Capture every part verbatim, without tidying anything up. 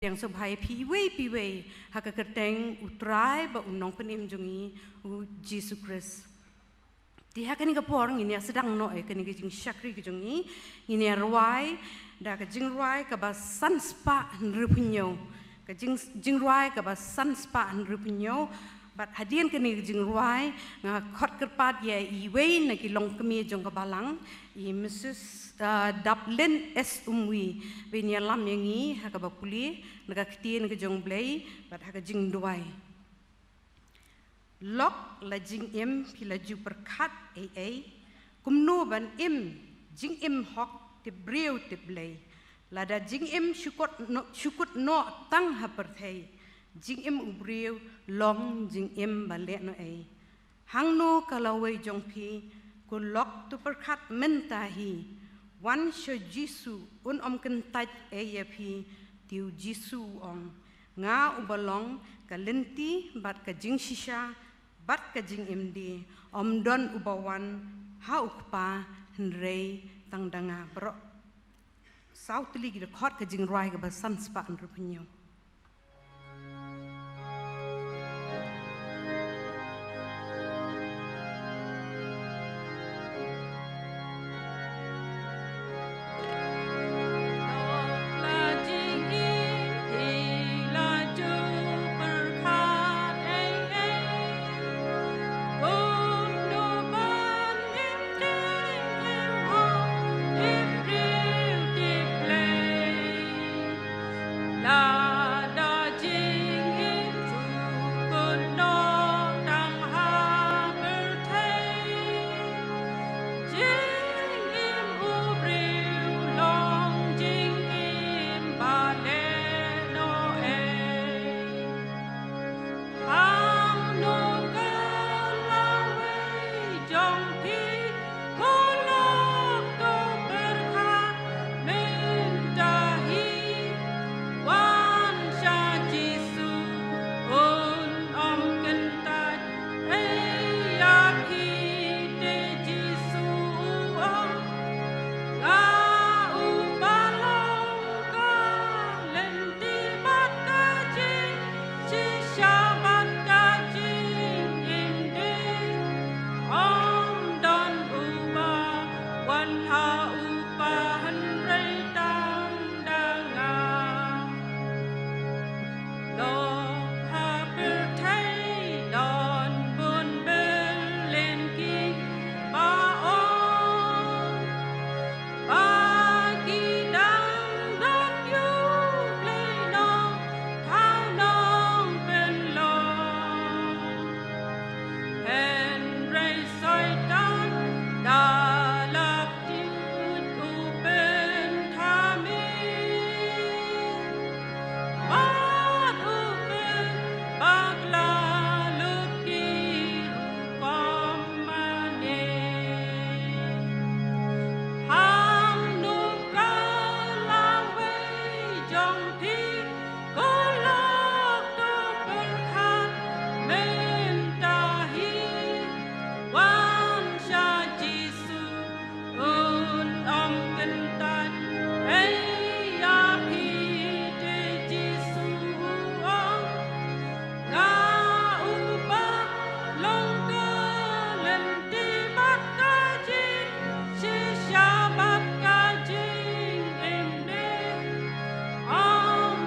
Pdiang sngewbha ïa phi iwei pa iwei ha ka kyrteng u Trai bad u Nongpynim jong ngi u Jisu Khrist. Te ha kane ka por ngin ïa sdang noh ïa kane ka jingshakri ka jong ngi, ngin ïa rwai da ka jingrwai kaba san spah hynriewphew hynñiew. Ka jing, jingrwai kaba san spah hynriewphew hynñiew. Bad hadien kane ka jingrwai nga khot kyrpad ïa iwei na ki longkmie jong ka balang, i Mrs, ah, Daplin S Umwi, ba in ïalam ïa ngi ha kaba pule na ka ktien ka jong U Blei bad ha ka jingduwai. Lok, la jingim phi la ju pyrkhat ei ei, kumno ban im jingim hok tip briew tip Blei. Lada jingim shu kut noh, shu kut noh tang ha pyrthei, jingim u briew long jingim ba lehnohei. Hangno ka lawei jong phi, ko lok, to pyrkhat mynta hi. Wan sha Jisu, un ym kyntait ei ïa phi, te u Jisu u ong, nga uba long ka lynti bad ka jingshisha bad ka jingim die, ym don uba wan ha u Kpa hynrei tang da nga. Baroh saw tylli ki dkhot ka jingrwai kaba san spah hynriewphew hynñiew. Hangno ka lawei jong phi, ko lok, to pyrkhat mynta hi. Wan sha Jisu, un ym kyntait ei ïa phi, te Jisu u ong, nga uba long ka lynti bad ka jingshisha bad ka jingim die, ym don uba wan ha u Kpa hynrei tang da nga. Lok, ha pyrthei don bun bylliñ kiba ong ba ki dang don ïa U Blei Nongthaw Nongpynlong. Hynrei Soitan da la kti u pynthame bad u pynbakla lut ki rukom mane. Hangno ka lawei jong phi, ko lok, to pyrkhat mynta hi. Wan sha Jisu, un ym kyntait ei ïa phi, te Jisu u ong, nga uba long ka lynti bad ka jingshisha bad ka jingim die, ym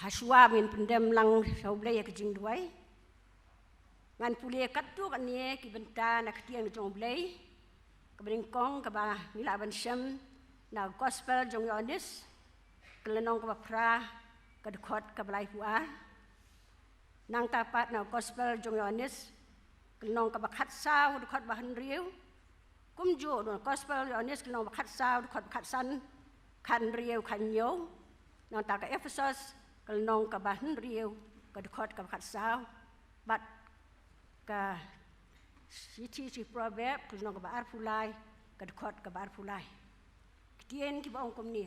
Hashwa ba ngin pyndem lang sha U Blei ïa ka jingduwai, ngan pule katto katne ki bynta na ka ktien jong U Blei. Kaba nyngkong kaba ngi lah ban shem na Gospel jong u Ïoannis, ka lynnong kaba phra, ka dkhot kaba laiphew ar. Nangta pat na Gospel jong u Ïoannis, ka lynnong kaba khatsaw, dkhot ba hynriew. Kumjuh na Gospel u Ïoannis, ka lynnong ba khatsaw, dkhot ba khatsan, khathynriew, khathynñiew. Nangta ka Ephesos, ka lynnong kaba hynriew, ka dkhot kaba khatsaw. Bad ka shithi shi Proverb, ka lynnong kaba arphew lai, ka dkhot kaba arphew lai. Ktien kiba ong kumne.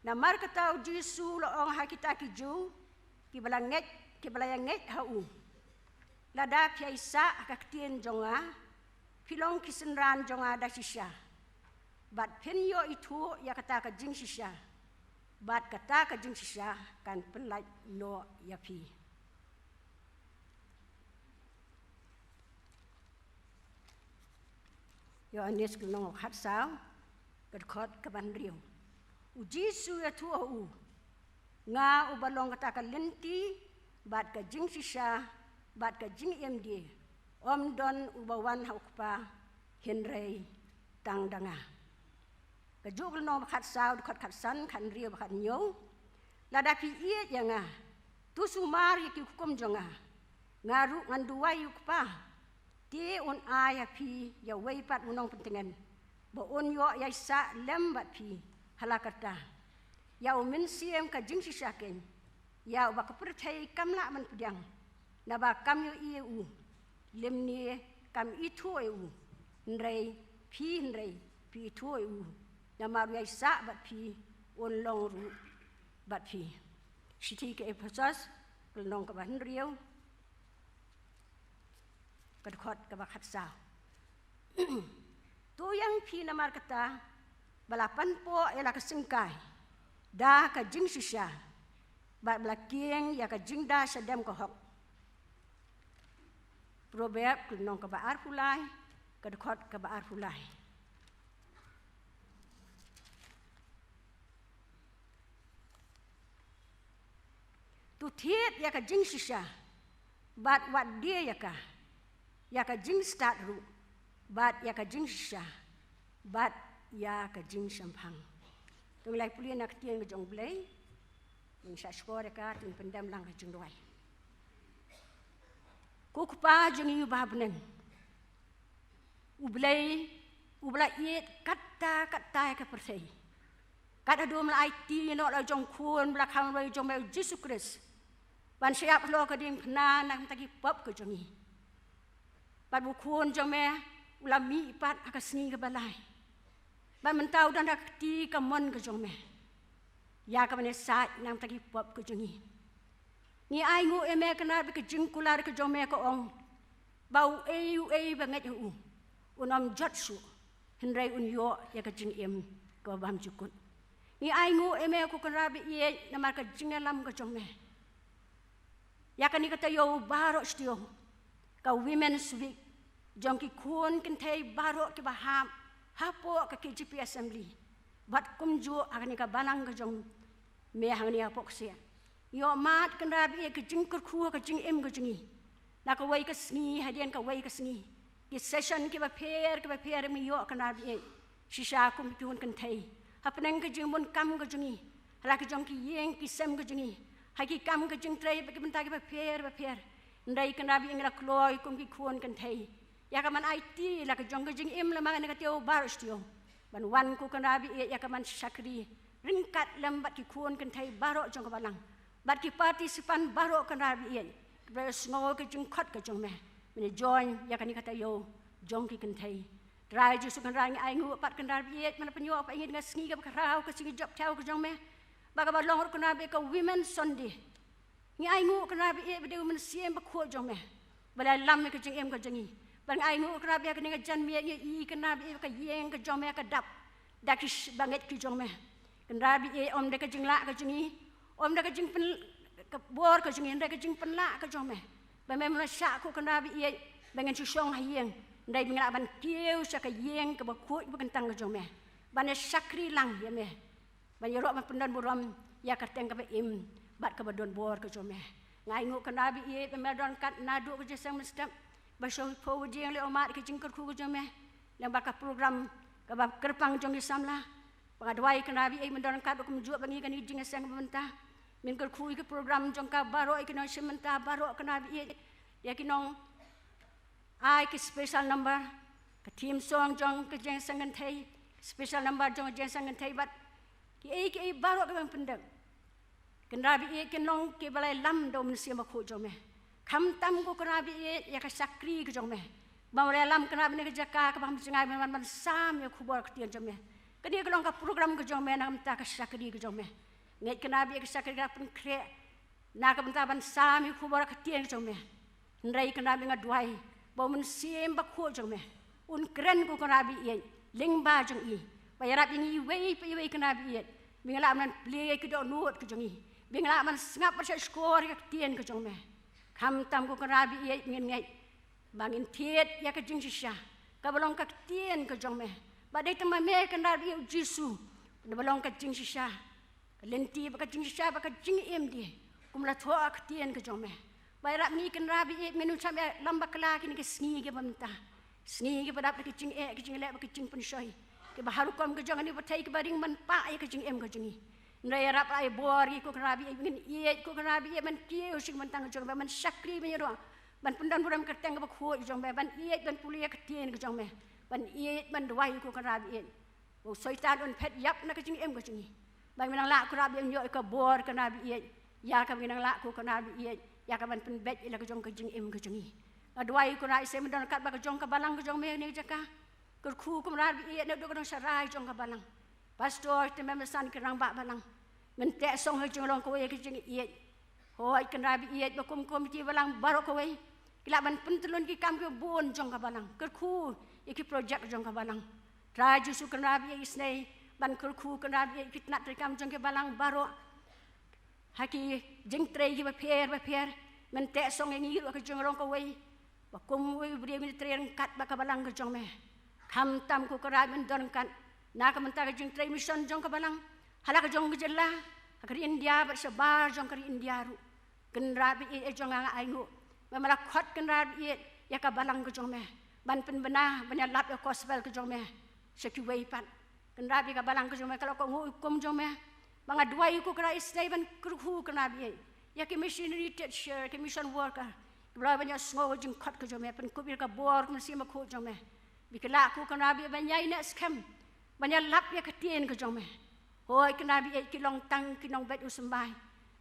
Namar kata u Jisu u la ong ha kita ki Jiw kiba la ngeit, kiba la ïa ngeit ha u, lada phi ïaisah ha ka ktien jong nga, phi long ki synran jong nga da shisha, bad phin ïoh ithuh ïa kata ka jingshisha, bad kata ka jingshisha kan pynlait noh ïa phi. Ïoannis ka lynnong khatsaw, ka dkhot kaba hynriew. U Jisu u ïathuh ha u, nga uba long kata ka lynti, bad ka jingshisha, bad ka jingim die. Ym don uba wan ha u Kpa, hynrei tang da nga. Kajuh ka lynnong ba khatsaw, dkhot khatsan, khathynriew bad khathynñiew. Lada phi ïeit ïa nga, to sumar ïa ki hukum jong nga. Nga ruh ngan duwai ïa u Kpa, te un ai ha phi ïa uwei pat u nongpyntngen, ba un ïoh ïaisah lem bad phi ha la karta. Ïa u Mynsiem ka jingshisha keiñ, ïa uba ka pyrthei kam lah ban pdiang, naba kam ïohi ïa u. Lymne kam ithuh ïa u, hynrei phi, hynrei phi ithuh ïa u, namar u ïaisah bad phi, un long ruh bad phi. Shithi ki Ephesos, ka lynnong kaba hynriew, ka dkhot kaba khatsaw. To ïeng phi namar kata ba la panpoh ïa la ka syngkai da ka jingshisha, bad ba la kieng ïa ka jingda shadem ka hok. Proverb, ka lynnong kaba arphew lai, ka dkhot kaba arphew lai. To thied ïa ka jingshisha, bad wat die ïa ka, ïa ka jingstad ruh, bad ïa ka jingshisha, bad ïa ka jingshemphang. To ngin ïa pule na ka ktien ka jong U Blei, ngin sa shkor ïa ka, to ngin pyndem lang ka jingduwai. Ko Kpa jong ngi uba ha bneng, U Blei uba la ïeit katta katta ïa ka pyrthei. Kat haduh ba la aiti noh la jong Khun ba la kham roi jong me U Jisu Khrist, ban shah ïap halor ka diengphna na ka bynta ki pop ka jong ngi. Bad ba u Khun jong me u la mih pat ha ka sngi kaba lai, bad mynta u don ha ka kti kamon ka jong me, ïa kaban ïasaid na ka bynta ki pop ka jong ngi. Ngi ainguh ïa me Kynrad ba ka jingkular ka jong me ka ong ba uei uei ba ngeit ha u un ym jot shuh, hynrei un ïoh ïa ka jingim kaba bymjukut. Ngi ainguh ïa me ko Kynrad ba ïeit namar ka jingïalam ka jong me ïa kane ka taïew baroh shi taïew, ka Women's Week jong ki khun kynthei baroh kiba hap hapoh ka K J P Assembly, bad kumjuh ha kane ka balang ka jong me hangne hapoh ksiar. Ïoh mad Kynrad ba ïeit ka jingkyrkhu ha ka jingim ka jong ngi, na kawei ka sngi hadien kawei ka sngi, ki session kiba pher kiba pher me ïoh Kynrad ba ïeit. Shisha kum ki khun kynthei, hapdeng ka jingbun kam ka jong ngi, ha la ka jong ki ïing ki sem ka jong ngi, ha ki kam ka jingtrei bad ki bynta kiba pher ba pher. Hynrei Kynrad ba ïeit ngi la kloi kum ki khun kynthei ïa kaban aiti la ka jong ka jingim lem ha kane ka taïew baroh shi taïew, ban wan ko Kynrad ba ïeit ïa kaban shakri ryngkat lem bad ki khun kynthei baroh jong ka balang, bad ki participant baroh Kynrad ba ïeit, kiba la sngew ka jingkhot ka jong me, ban ïa join ïa kane ka taïew jong ki kynthei. Trai Jisu Kynrad, ngi ainguh pat Kynrad ba ïeit, me la pynïoh pat ïa ngi da ka sngi kaba khraw, ka sngi jop thaw ka jong me, bad kaba long ruh Kynrad ba ïeit ka Women's Sunday. Ngi ainguh Kynrad ba ïeit ba dei u Mynsiem Bakhuid jong me ba la lam ïa ka jingim ka jong ngi. Bad ngi ainguh Kynrad ba ïeit kane ka janmiet ngi ïohi Kynrad ba ïeit ka ïing ka jong me ka dap da ki sh-, bangeit ki jong me. Kynrad ba ïeit, ym dei ka jinglah ka jong ngi, ym dei ka jingpyn-, ka bor ka jong ngi, hynrei ka jingpynlah ka jong me, ba me, me la shah ko Kynrad ba ïeit ba ngin shu shong ha ïing, hynrei ba ngin lah ban kiew sha ka ïing kaba khuid ba kyntang ka jong me, ban ïa shakri lang ïa me, ban ïaroh ban pyndon burom ïa ka kyrteng kaba im bad kaba don bor ka jong me. Nga ainguh Kynrad ba ïeit ba me la don ryngkat naduh ka jingïaseng mynstep ba shu phew baje, leh ummat ka jingkyrkhu ka jong me lyngba ka program kaba kyrpang jong ki samla. Ba nga duwai Kynrad ba ïeit men don ryngkat ba kumjuh ba ngi kane ka jingïaseng ba mynta, men kyrkhu ïa ka program jong ka baroh, ïa ki nongshim bynta baroh Kynrad ba ïeit, ïa ki nong ai ki special number, ka theme song jong ka jingïaseng kynthei, special number jong ka jingïaseng kynthei bad kiei kiei baroh kiba pyndep. Kynrad ba ïeit, kin long kiba la ïalam da u Mynsiem Bakhuid jong me. Khamtam ko Kynrad ba ïeit ïa ka shakri ka jong me. Ba u la ïalam Kynrad ba ïeit na ka jaka kaba kham jngai ban, ban, ban sam ïa ka khubor ka ktien jong me. Kane ka long ka program ka jong me na ka bynta ka shakri ka jong me. Ngeit Kynrad ba ïeit ka shakri ka la pynkhreh na ka bynta ban sam ïa ka khubor ka ktien ka jong me. Hynrei Kynrad ba ïeit nga duwai ba u Mynsiem Bakhuid jong me un kren ko Kynrad ba ïeit lyngba jong i, ba ïarap ïa ngi iwei pa iwei Kynrad ba ïeit, ba ngin lah ban plie ïa ki dohnud ka jong i, ba ngin lah ban sngap bad shahshkor ïa ka ktien ka jong me. Khamtam ko Kynrad ba ïeit, ngin ngeit ba ngin thied ïa ka jingshisha kaba long ka ktien ka jong me. Ba dei tang ma me Kynrad ba ïeit, u Jisu, uba long ka jingshisha, ka lynti bad ka jingshisha bad ka jingim de, kum la thoh ha ka ktien ka jong me. Ba ïarap ngi Kynrad ba ïeit, men un shah ïalam bakla kine ki sngi kiba mynta, sngi kiba dap da ki jingeh, ki jingleh bad ki jingpynshoi kiba ha rukom ka jong kane ka pyrthei kaba ring ban pah ïa ka jingim ka jong ngi. Hynrei ïarap ai bor ïa ngi ko Kynrad ba ïeit, ba ngin ïeit ko Kynrad ba ïeit ban kiew sha ka bynta ka jong me, ban shakri ban ïaroh, ban pyndonburom ïa ka kyrteng kaba khuid ka jong me, ban ïeit ban pule ïa ka ktien ka jong me, ban ïeit ban duwai ko Kynrad ba ïeit. Ba u Soitan un phet ïap na ka jingim ka jong ngi. Ba ngin nang lah ko Kynrad ba ïeit ban ïoh ïa ka bor Kynrad ba ïeit, ïa kaba ngin nang lah ko Kynrad ba ïeit ïa ka ban pynbeit ïa la ka jong ka jingim ka jong ngi. Nga duwai ko Kynrad Ïsei men don ryngkat bad ka jong ka balang ka jong me ha kane ka jaka. Kyrkhu ko Kynrad ba ïeit naduh ka nongsharai jong ka balang, pastor, ki tymmen basan, ki rangbah balang. Men teh song ha ka jinglong kawei ka jingïeit. Hooid Kynrad ba ïeit, ba kum komiti balang baroh kawei ki lah ban pyntyllun ki kam kiba bun jong ka balang, kyrkhu ïa ki projek jong ka balang. Trai Jisu Kynrad ba ïeit, isynei ban kyrkhu Kynrad ba ïeit ïa ki tnat treikam jong ki balang baroh ha ki jingtrei kiba pher bapher. Men teh song ïa ngi ruh ha ka jinglong kawei ba kum uwei u briew ngin trei ryngkat bad ka balang ka jong me. Khamtam ko Kynrad men don ryngkat na ka bynta ka jingtrei mission jong ka balang ha la ka jong ka jylla, ha ka ri India bad shabar jong ka ri India ruh. Kynrad ba ïeit, eh, jong nga, nga ainguh ba me la khot Kynrad ba ïeit ïa ka balang ka jong me ban pynbna, ban ïalap ïa ka gospel ka jong me sha kiwei pat. Kynrad ba ïeit, ka balang ka jong me ka la kohnguh ïa ka hukum jong me. Ba nga duwai ko Kynrad isynei ban kyrkhu Kynrad ba ïeit ïa ki missionary teacher, ki mission worker kiba la ban ïohsngew ïa ka jingkhot ka jong me, pynkup ïa ka bor ka mynsiem bakhuid jong me. Ba ki lah ko Kynrad ba ïeit ban ïaineh skhem, ban ïalap ïa ka ktien ka jong me. Hooid Kynrad ba ïeit, ki long tang ki nongbeit u symbai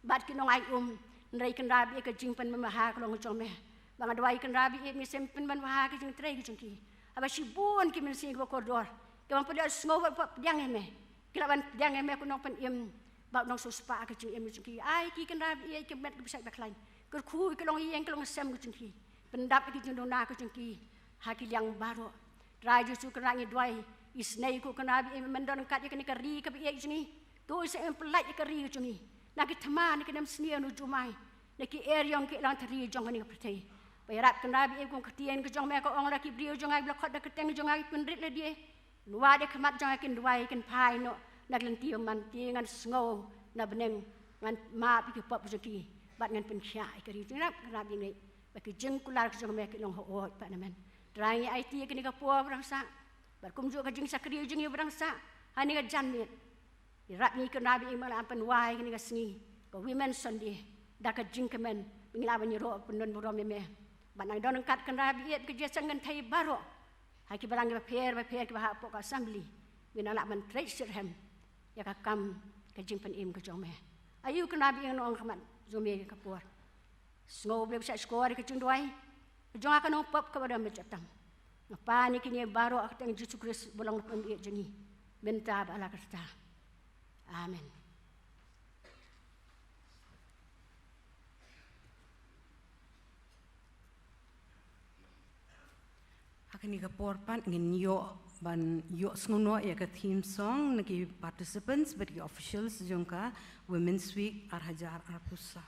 bad ki nongai um. Hynrei Kynrad ba ïeit, ka jingpynbha ka long ka jong me. Ba nga duwai Kynrad ba ïeit, ba ngin sa pynbha ka jingtrei ka jong ki. Haba shibun ki mynsiem kiba kordor kiba ym pat ïohsngew bad ym pat pdiang ïa me, ki lah ban pdiang ïa me ko Nongpynim bad Nongsiewspah ha ka jingim ka jong ki. Ai ki Kynrad ba ïeit, ki met kiba shait ba khlaiñ, kyrkhu ïa ki longïing ki longsem ka jong ki. Pyndap ïa ki jingduna ka jong ki ha ki liang baroh. Trai Jisu Kynrad ngi duwai, isynei ko Kynrad ba ïeit, men don ryngkat ïa kane ka ri kaba ïeit jong ngi. To isynei men pyllait ïa ka ri ka jong ngi na ki thma, na ki nemsniew, na u jumai, na ki eriong ki langthari jong kane ka pyrthei. Ba ïarap Kynrad ba ïeit, kum ka ktien ka jong me ka ong, la ki briew jong nga kiba la khot da ka kyrteng jong nga kin rit lade. Kin wad ïa ka khmat jong nga, kin duwai, kin phai noh na ka lynti ba man, te ngan sngew na bneng, ngan map ïa ki pop jong ki bad ngan pynkhiah ïa ka ri jong nga. Kynrad ba ïeit, ba ki jingkular ka jong me ki long haoid pat namen. Trai ngi aiti ïa kane ka por ba dang sah bad kumjuh ka jingshakri jong ngi ba dang sah ha kane ka janmiet. Ïarap ngi Kynrad ba ïeit, ba ngin lah ban pynwai kane ka sngi, ka Women's Sunday, da ka jingkmen, ba ngin lah ban ïaroh pyndonburom ïa me. Bad nang don ryngkat Kynrad ba ïeit ka jingïaseng kynthei baroh ha ki balang kiba pher bapher kiba hapoh ka assembly, ba ngin nang lah ban trei shitrhem ïa ka kam ka jingpynim ka jong me. Aïu Kynrad ba ïeit, ngan ong ha khmat jong me ha kane ka por. Sngew Blei ba shahshkor ïa ka jingduwai ka jong nga ka nongpop kaba don bad jingtang. Nga pan ïa kine baroh ha ka kyrteng Jisu Khrist ba long Nongpynim jong ngi, mynta bad hala karta. Amen. Ha kane ka por pat ngin ïoh ban ïohsngew noh ïa ka theme song na ki participants bad ki officials jong ka Women's Week ar hajar arphew saw.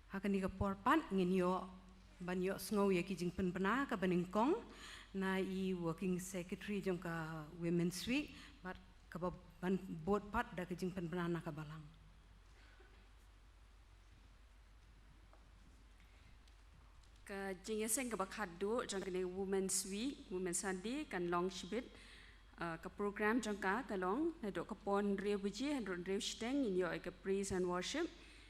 Ha kane ka por pat ngin ïoh ban ïoh sngew ïa ki jingpynbna kaba nyngkong na i Working Secretary jong ka Women's Week bad kaba ban bud pat da ka jingpynbna na ka Balang. Ka jingïaseng kaba khatduh jong kane Women's Week, Women's Sunday kan long shibit. Uh, ka program jong ka ka long naduh ka por hynriew baje haduh hynriew shiteng ngin ïoh ïa ka praise and worship.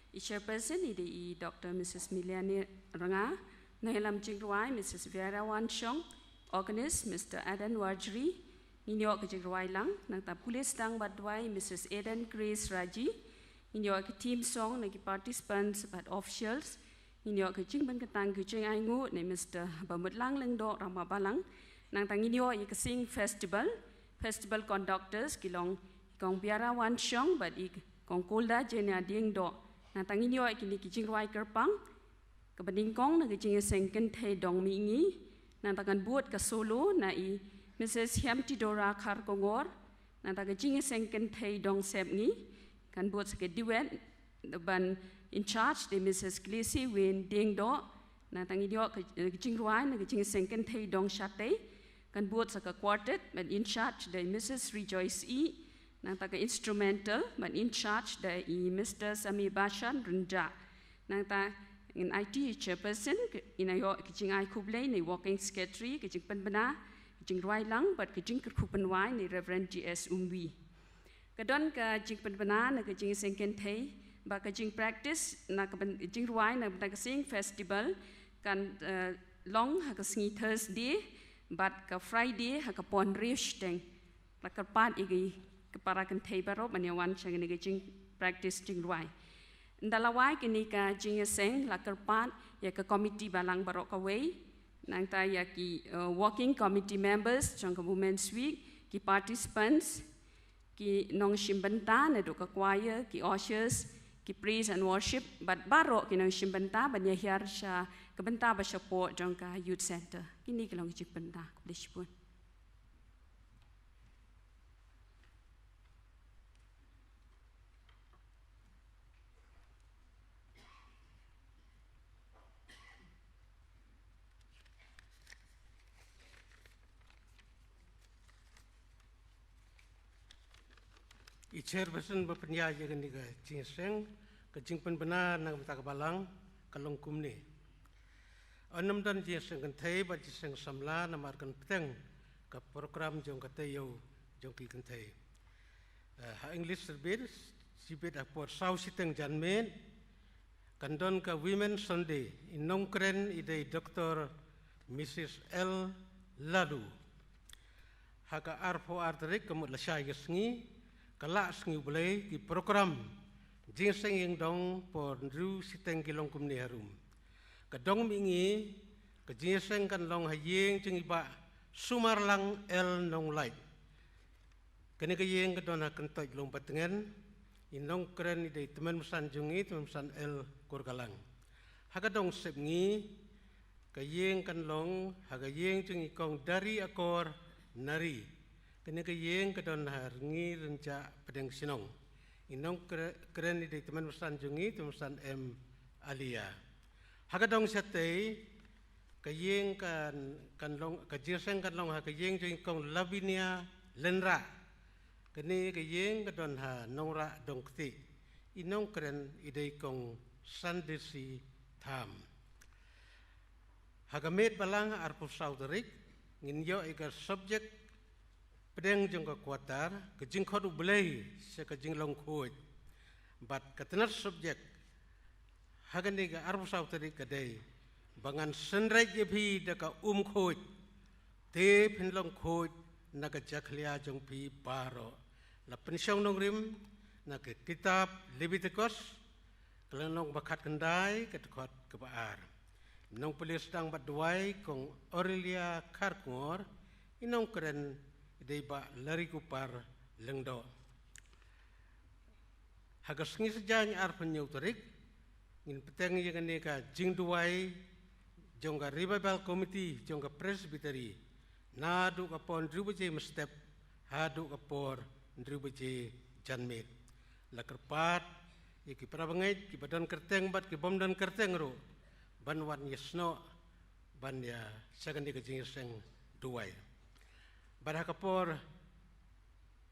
I chairperson i dei i Doctor Missus Miliani Ranga, nongïalam jingrwai Missus Vera Wanshong, organist Mister Adan Warjri. Ngin ïoh ka jingrwai lang, nangta pule sdang bad duwai Missus Eden Grace Raji. Ngin ïoh ka theme song na ki participants bad officials. Ngin ïoh ka jingpynkyntang ka jingainguh na Mister Bamutlang Lyngdoh Ramabalang. Nangta ngin ïoh ïa ka Sing Festival, festival conductors ki long i Kong Biara Wanshong bad i Kong Kulda Jenia Diengdoh. Nangta ngin ïoh ïa kine ki jingrwai kyrpang kaba nyngkong na ka jingïaseng kynthei dong mihngi. Nangta kan bud ka solo na i Missus Hiamtidora Kharkongor. Nangta ka jingïaseng kynthei dong sepngi kan bud sa ka duet ban in charge da i Missus Glissy Win Diengdoh. Nangta ngin ïoh ka, ka jingrwai na ka jingïaseng kynthei dong shatei kan bud sa ka quartet ban in charge da i Missus Rejoice E. Nangta ka instrumental ban in charge da i Mister Sami Bashan Rynjah. Nangta ngin aiti i chairperson, ka, ngin ïoh ka jingai khublei na i working secretary, ka jingpynbna, ka jingrwai lang bad ka jingkyrkhu pynwai na i Reverend G S Umwi. Ka don ka jingpynbna na ka jingïaseng kynthei bad ka jingpractice na ka byn-, jingrwai na ka bynta ka Sing Festival kan, eh, long ha ka sngi Thursday bad ka Friday ha ka por hynriew shiteng. La kyrpad ïa ki, ki para kynthei baroh ban ïa wan sha kane ka jingpractice jingrwai. Ynda la wai kane ka jingïaseng la kyrpad ïa ka committee Balang baroh kawei. Nangta ïa ki, eh, working committee members jong ka Women's Week, ki participants, ki nongshim bynta naduh ka choir, ki ushers, ki praise and worship, bad baroh ki nongshim bynta ban ïa hiar sha ka bynta ba shapoh jong ka Youth Centre. Kine ki long ki jingpynbna. Khublei shibun. I chairperson ba pynïaid ïa kane ka jingïaseng, ka jingpynbna na ka bynta ka Balang ka long kumne. Ym don jingïaseng kynthei bad jingïaseng samla namar kan bteng ka program jong ka taïew jong ki kynthei. Eh, ha English service, shibit ha por saw shiteng janmiet, kan don ka Women's Sunday, i nongkren i dei Doctor Missus L Ladu. Ha ka arphew ar tarik ka mut lashai ka sngi, ka la sngi U Blei, ki program jingïaseng ïing dong por hynriew shiteng ki long kumne harum. Ka dong mihngi, ka jingïaseng kan long ha ïing jong i Bah Sumarlang L Nonglait. Kane ka ïing ka don ha Kyntoit Lum Batngen, i nongkren i dei tymmen basan jong ngi, tymmen basan L Kurgalang. Ha ka dong sepngi, ka ïing kan long ha ka ïing jong i Kong Dari Akor Nari. Kane ka ïing ka don ha Rngi Rynjah Pdeng Shnong. I nongkre-, kren i dei tymmen basan jong ngi, tymmen basan M Alia. Ha ka dong shatei, ka ïing kan, kan long, ka jingïaseng kan long ha ka ïing jong i Kong Lavinia Lynrah. Kane ka ïing ka don ha Nongrah Dongkti. I nongkren i dei i Kong Sandesi Tham. Ha ka miet Balang arphew saw tarik, ngin ïoh ïa ka subject pdeng jong ka quarter, ka jingkhot U Blei sha ka jinglong khuid. Bad ka tnat subject ha kane ka arphew saw tarik ka dei, ba ngan synreit ïa phi da ka um khuid, te phin long khuid na ka jakhlia jong phi baroh. La pynshong nongrim na ka kitab Leviticus, ka lynnong ba khatkhyndai, ka dkhot kaba ar. Nongpule sdang bad duwai Kong Aurelia Kharkongor, i nongkren i dei Bah Larikupar Lyngdoh. Ha ka sngi Saitjaiñ arphew hynñiew tarik, ngin bteng ïa kane ka jingduwai jong ka Revival Committee jong ka Presbytery, naduh ka por hynriew baje mynstep haduh ka por hynriew baje janmiet. La kyrpad ïa ki para bangeit, ki ba don kyrteng bad ki bym don kyrteng ruh, ban wan ïasnoh ban ïa sha kane ka jingïaseng duwai. Bad ha ka por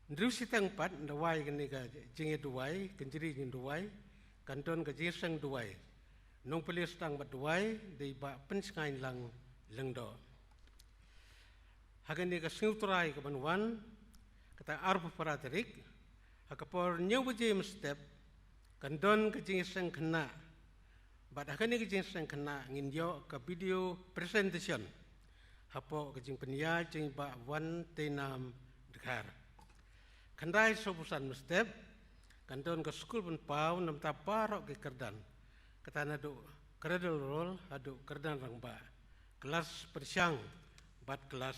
hynriew shiteng pat, nda wai kane ka jingïaduwai, kynjri jingduwai, kan don ka jingïaseng duwai. Nongplie sdang bad duwai, dei Bah Pynsngaiñlang Lyngdoh. Ha kane ka sngi U Trai ka ban wan, kata arphew phra tarik, ha ka por hynñiew baje mynstep, kan don ka jingïaseng khynnah. Bad ha kane ka jingïaseng khynnah ngin ïoh ka video presentation hapoh ka jingpynïaid jong i Bah Wanteinam Dkhar. Khyndai sawphew san mynstep, kan don ka skul pynpaw namar baroh ki kyrdan. Kata naduh cradle roll haduh kyrdan rangbah, klas pyrshang bad klas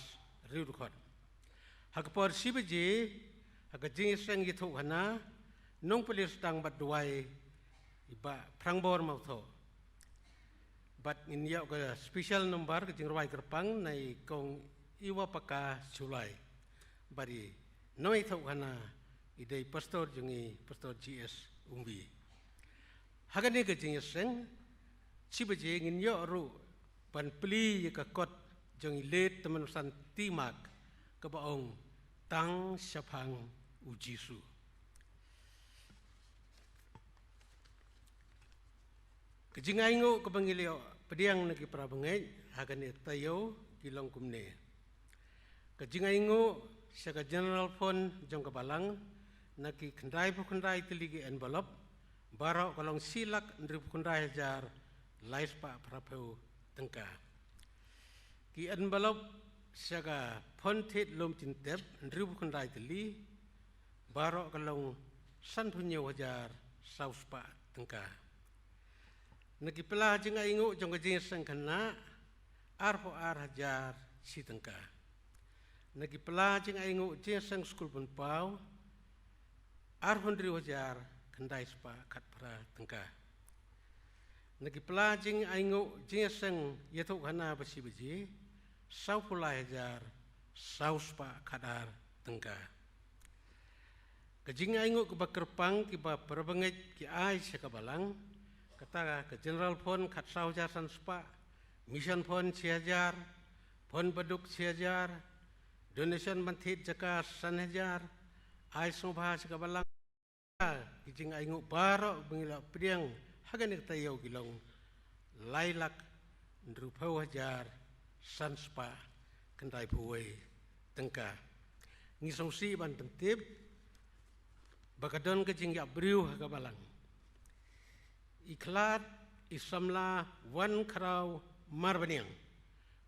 riewdkhot. Ha ka por shi baje, ha ka jingïaseng ïathuhkhana, nongplie sdang bad duwai i Bah Phrangbor Mawthoh. Bad ngin ïoh ka special number, ka jingrwai kyrpang na i Kong Iwapaka Shullai. Bad i nongïathuhkhana i dei pastor jong ngi, Pastor G S Umbi. Ha kane ka jingïaseng, shi baje ngin ïoh ruh ban plie ïa ka kot jong i Late Tymmen Basan T. Mark, kaba ong Tang Shaphang U Jisu. Ka jingainguh kaba ngi la ïoh pdiang na ki para bangeit ha kane ka taïew ki long kumne. Ka jingainguh sha ka General Fund jong ka Balang na ki khyndaiphew khyndai tylli ki envelope, baroh ka long shi lak hynriewphew khyndai hajar lai spah phraphew tyngka. Ki envelope sha ka Fund Thied Lum Jingtep hynriewphew khyndai tylli, baroh ka long sanphew hynñiew hajar saw spah tyngka. Na ki pla jingainguh jong ka jingïaseng khynnah, arphew ar hajar shi tyngka. Na ki pla jingainguh jingïaseng skul pynpaw, arphew hynriew hajar khyndai spah khatphra tyngka. Na ki pla jingainguh jingïaseng ïathuhkhana ba shi baje, sawphew lai hajar saw spah khatar tyngka. Ka jingainguh kaba kyrpang kiba para bangeit ki ai sha ka Balang, kata ka General Fund khatsaw hajar san spah, Mission Fund shi hajar, Fund Baduk shi hajar, donation ban thied jaka san hajar, ai sngewbha sha ka Balang. Ki jingainguh baroh ba ngi la pdiang ha kane ka taïew ki long lai lak hynriewphew hajar san spah khyndaiphew wei tyngka. Ngi sngewsih ban pyntip ba ka don ka jingïap briew ha ka Balang. I khlad i samla Wankhraw Marbaniang,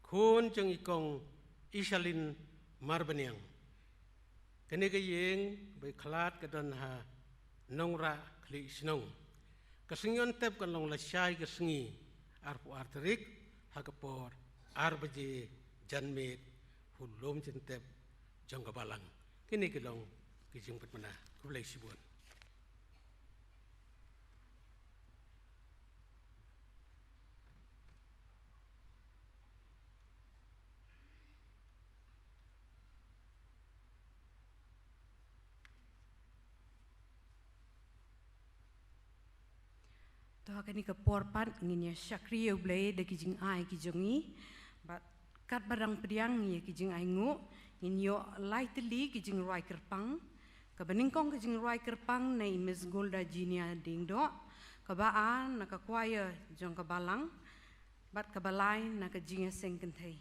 khun jong i Kong Ishalin Marbaniang. Kane ka ïing ba i khlad ka don ha Nongrah Khlieh Shnong. Ka sngi ïontep kan long lashai ka sngi, arphew ar tarik, ha ka por ar baje janmiet ha u lum jingtep jong ka Balang. Kine ki long ki jingpynbna. Khublei shibun. To ha kane ka por pat ngin ïa shakri ïa U Blei da ki jingai ki jong ngi. Bad katba dang pdiang ïa ki jingainguh, ngin ïoh lai tylli ki jingrwai kyrpang. Kaba nyngkong ka jingrwai kyrpang na i Miss Golda Jinia Diengdoh, kaba ar na ka choir jong ka Balang, bad kaba lai na ka jingïaseng kynthei.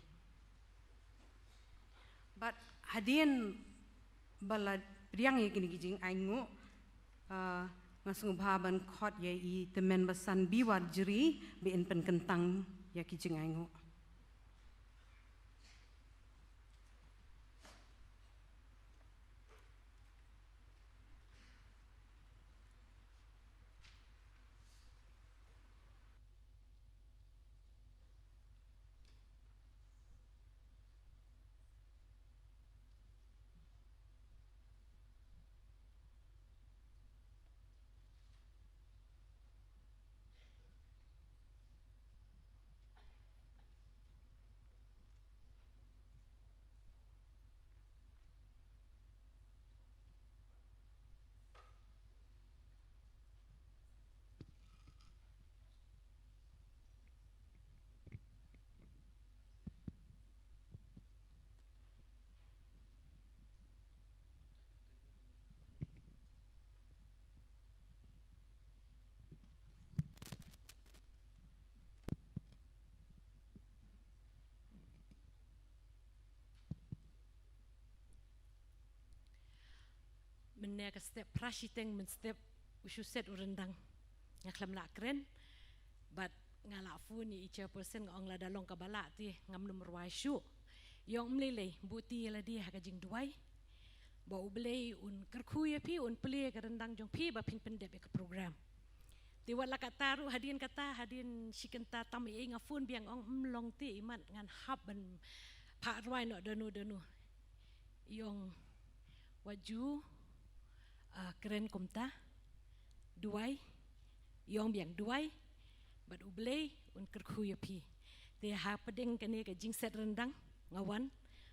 Bad hadien ba la pdiang ïa kine ki jingainguh, ah, nga sngewbha ban khot ïa i Tymmen Basan Biwar Jri ba in pynkyntang ïa ki jingainguh. Ne ka step phra shiteng mynstep u shu set u ryndang. Nga khlem lah kren. Bad nga lah phone ïa i chairperson, nga ong lada long kaba lah te ngam nym rwai shuh. I ong ym lei lei, buh ti ïa lade ha ka jingduwai. Ba U Blei un kyrkhu ïa phi, un plie ïa ka ryndang jong phi ba phin pyndep ïa ka program. Te wat la katta ruh hadien kata, hadien shi kynta tam ei ei nga phone biang, ong ym long te, imat ngan hap ban phah rwai noh danu danu. I ong wat ju, ah, kren kumta. Duwai. I ong biang duwai. Bad U Blei un kyrkhu ïa phi. Te hapdeng kane ka jingset ryndang nga wan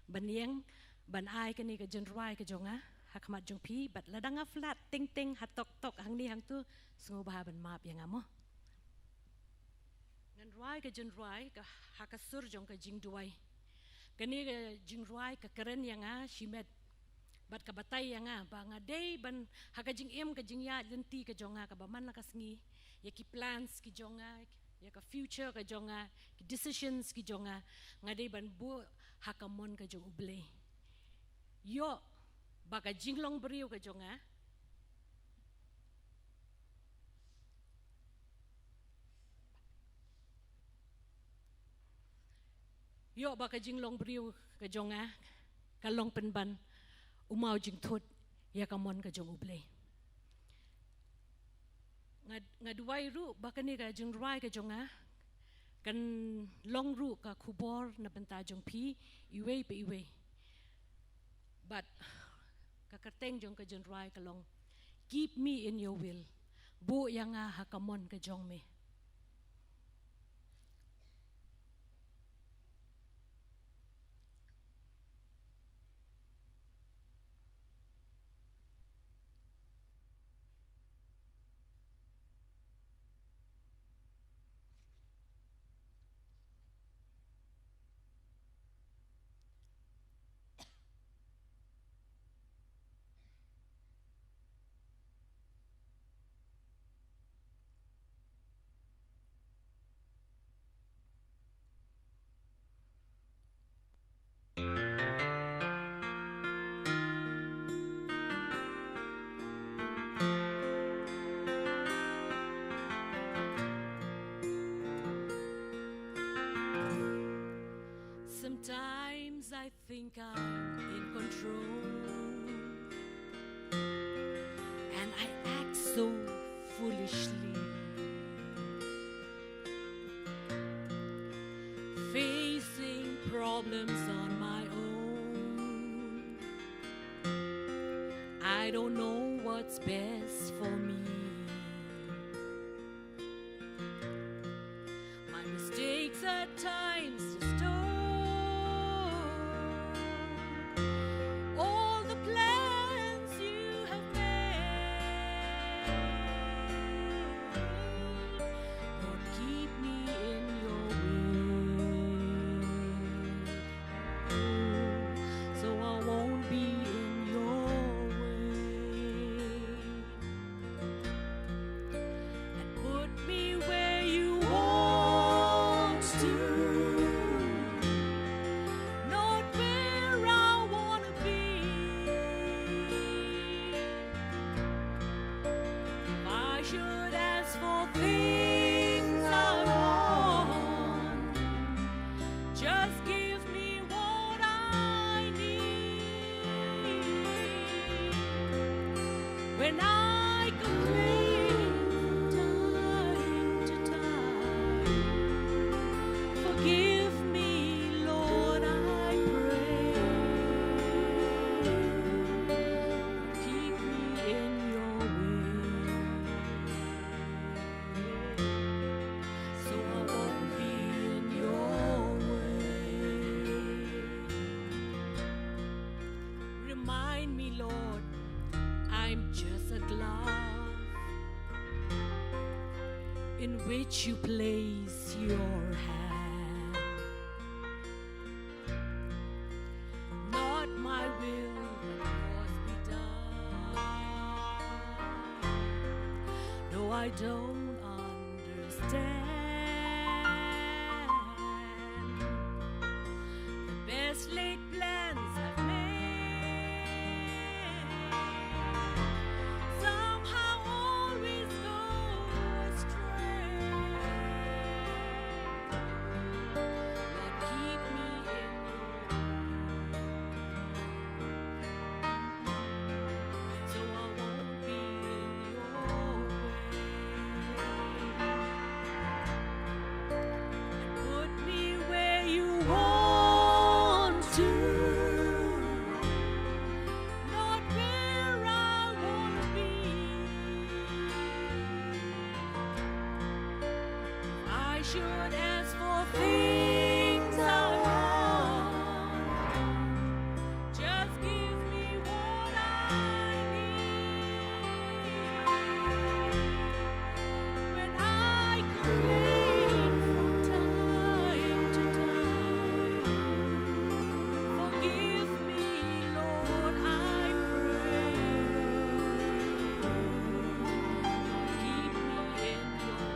ban ïeng ban ai kane ka jingrwai ka jong nga ha khmat jong phi, bad lada nga phla teng teng ha tok tok hangne hangtu, sngewbha ban map ïa nga mo. Ngan rwai ka jingrwai ka ha ka sur jong ka jingduwai. Kane ka jingrwai ka kren ïa nga shimet. Bad ka batai ïa nga ba nga dei ban, ha ka jingim ka jingïaid lynti ka jong nga kaba man la ka sngi, ïa ki plans ki jong nga, ïa ka future ka jong nga, ki decisions ki jong nga, nga dei ban buh ha ka mon ka jong U Blei. Ïoh ba ka jinglong briew ka jong nga, ïoh ba ka jinglong briew ka jong nga ka long pynban u maw jingthut ïa ka mon ka jong U Blei. Nga, nga duwai ruh ba kane ka jingrwai ka jong nga kan long ruh ka khubor na bynta jong phi iwei pa iwei. Bad ka kyrteng jong ka jingrwai ka long, "Keep me in your will." Buh ïa nga ha ka mon ka jong me. Sometimes I think I'm in control, and I act so foolishly, facing problems on my own. I don't know what's best for me. My mistakes at times distort all the plans you have made. Lord, keep me in your will, so I won't be in your way. And put me where you want to, not where I wanna be. If I should ask for things I want, just give me what I need. When I complain from time to time, forgive me, Lord, I pray. Keep me in your will, so I won't be in your way. Remind me, Lord, I'm just a glove in which you place your hand. Not my will, but yours be done. No, I don't understand the best laid plans I've made. As for things I want, just give me what I need. When I complain from time to time, forgive me, Lord, I pray. Keep me in your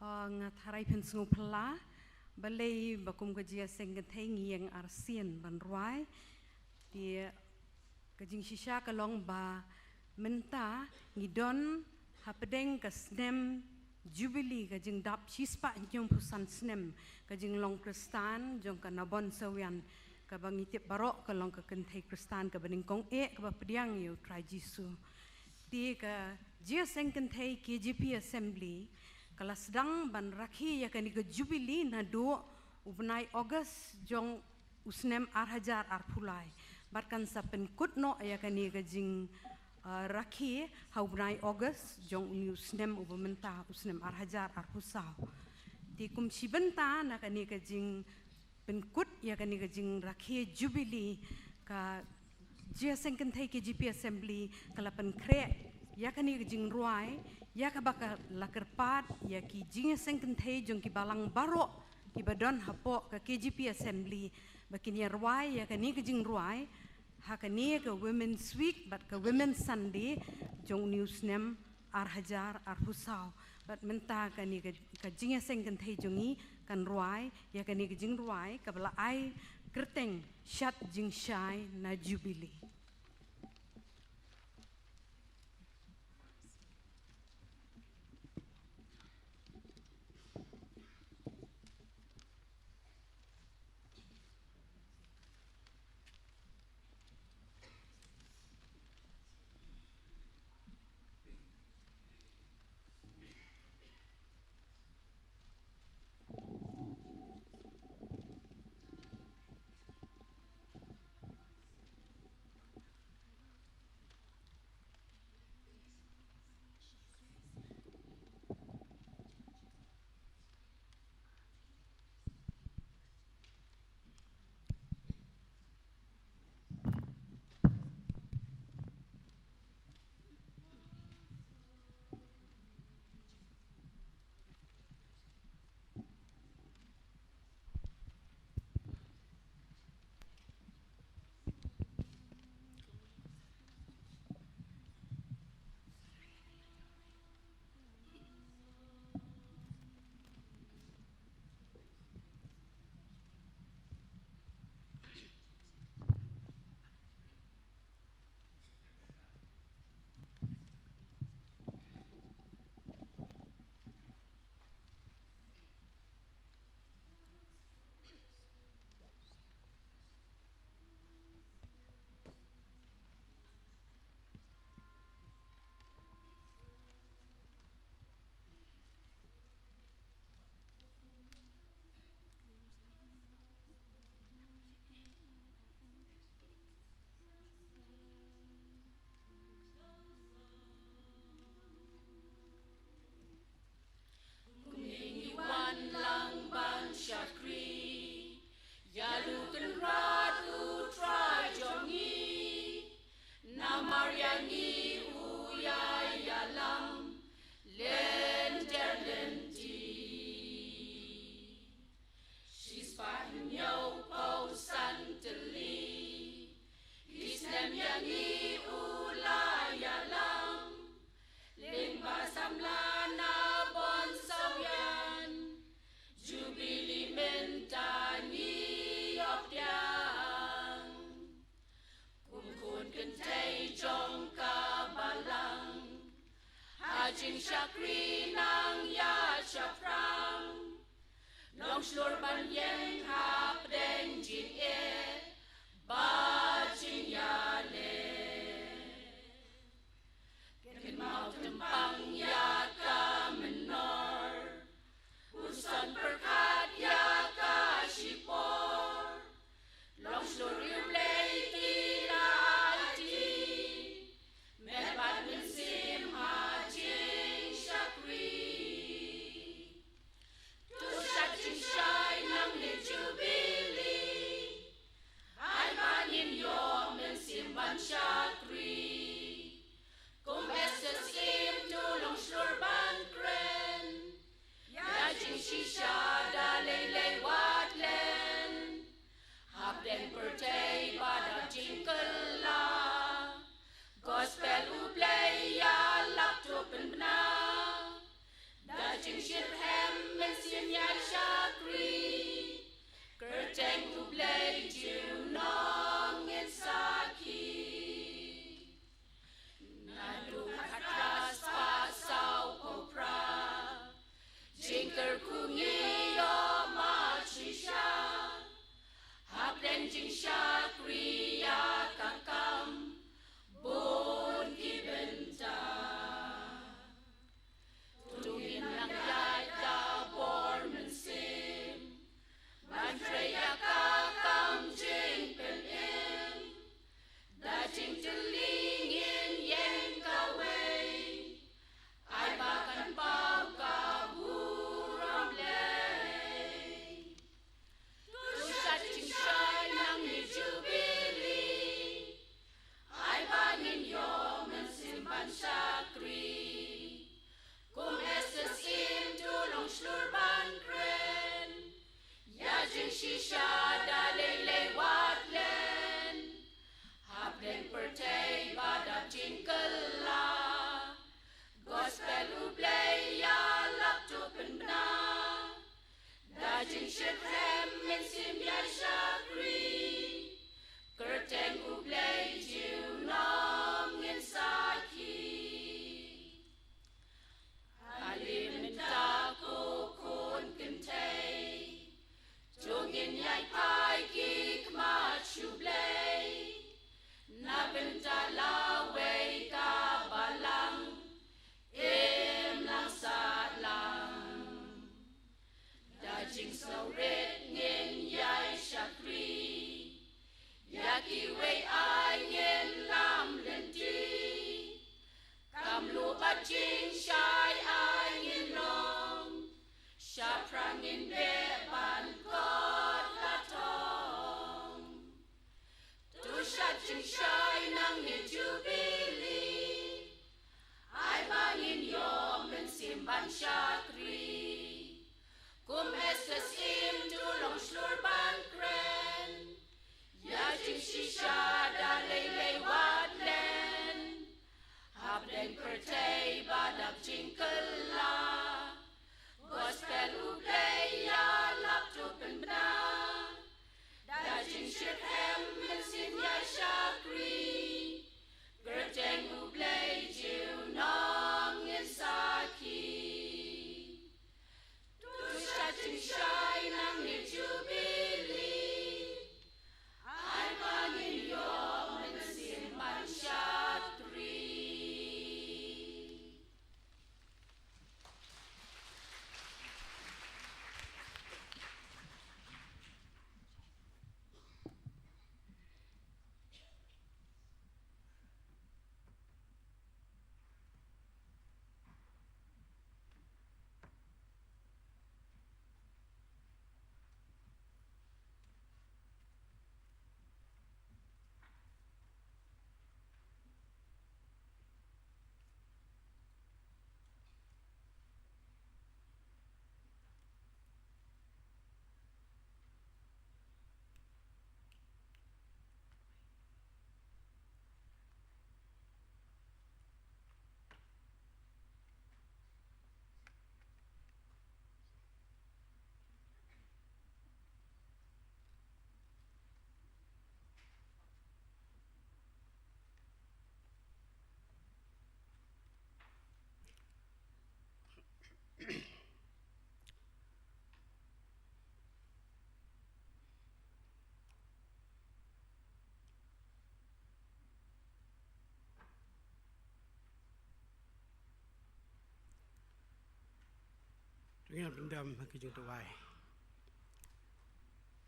Nga tharai phin sngewphylla balei ba kum ka jingïaseng kynthei ngi ïeng arsien ban rwai. Te ka jingshisha ka long ba mynta ngi don hapdeng ka snem Jubili, ka jingdap shispah hynñiewphew san snem ka jinglong Khristan jong ka Nabon Sawian, kaba ngi tip baroh ka long ka kynthei Khristan kaba nyngkong eh kaba pdiang ïa U Trai Jisu. Te ka jingïaseng kynthei K J P Assembly ka la sdang ban rakhe ïa kane ka Jubili naduh u bnai August jong u snem ar hajar arphew lai. Bad kan sa pynkut noh ïa kane ka jing, ah, rakhe ha u bnai August jong une u snem uba mynta, u snem ar hajar arphew saw. Te kum shi bynta na kane ka jing pynkut ïa kane ka jingrakhe Jubili, ka jingïaseng kynthei K J P Assembly ka la pynkhreh ïa kane ka jingrwai, ïa kaba ka la kyrpad ïa ki jingïaseng kynthei jong ki balang baroh kiba don hapoh ka K J P Assembly ba kin ïa rwai ïa kane ka jingrwai ha kane ka Women's Week bad ka Women's Sunday jong une u snem ar hajar arphew saw. Bad mynta kane ka, ka jingïaseng kynthei jong ngi kan rwai ïa kane ka jingrwai kaba la ai kyrteng Shad Jingshai na Jubili. Kumne ngi wan lang ban shakri ïa u Kynrad U Trai jong ngi, namar ïa ngi u ïai ïalam lynter lynti. Shispah hynñiewphew san tylli ki snem ïa ngi u la ïalam. Lyngba samla Nabon Sawian, Jubili mynta ngi ïoh pdiang. Kum khun kynthei jong ka balang, ha jingshakri nang ïa shaphrang, long shlur ban ïeng hapdeng jingeh bad jingïaleh. Kynmaw tympang ïa ka mynnor, puson pyrkhat ïa ka shipor. Long shlur ïa U Blei ki la aiti, met bad mynsiem ha jingshakri. To shad jingshai nangne Jubili, Sawrit ngin ïai shakri ïa kiwei, ai ngin lam lynti. Kam lupa jingshai ai ngin long, shaphrang ngin beh ban kot la thong. To shat jingshai nangne Jubili, ai ba ngin ïoh mynsiem ban shakri. Kum Esther Syiem to long shlur ban kren ïa jingshisha da lei lei wat len. Hapdeng pyrthei ba dap jingkylla, gospel U Blei ïalap to pynbna. Da jingshitrhem mynsiem ïa shakri, kyrteng U Blei junom ngin sakhi. To shat jingshai nangne Jubili, ai ba ngin ïoh mynsiem ban shakri. To ngin pyndem ha ki jingduwai.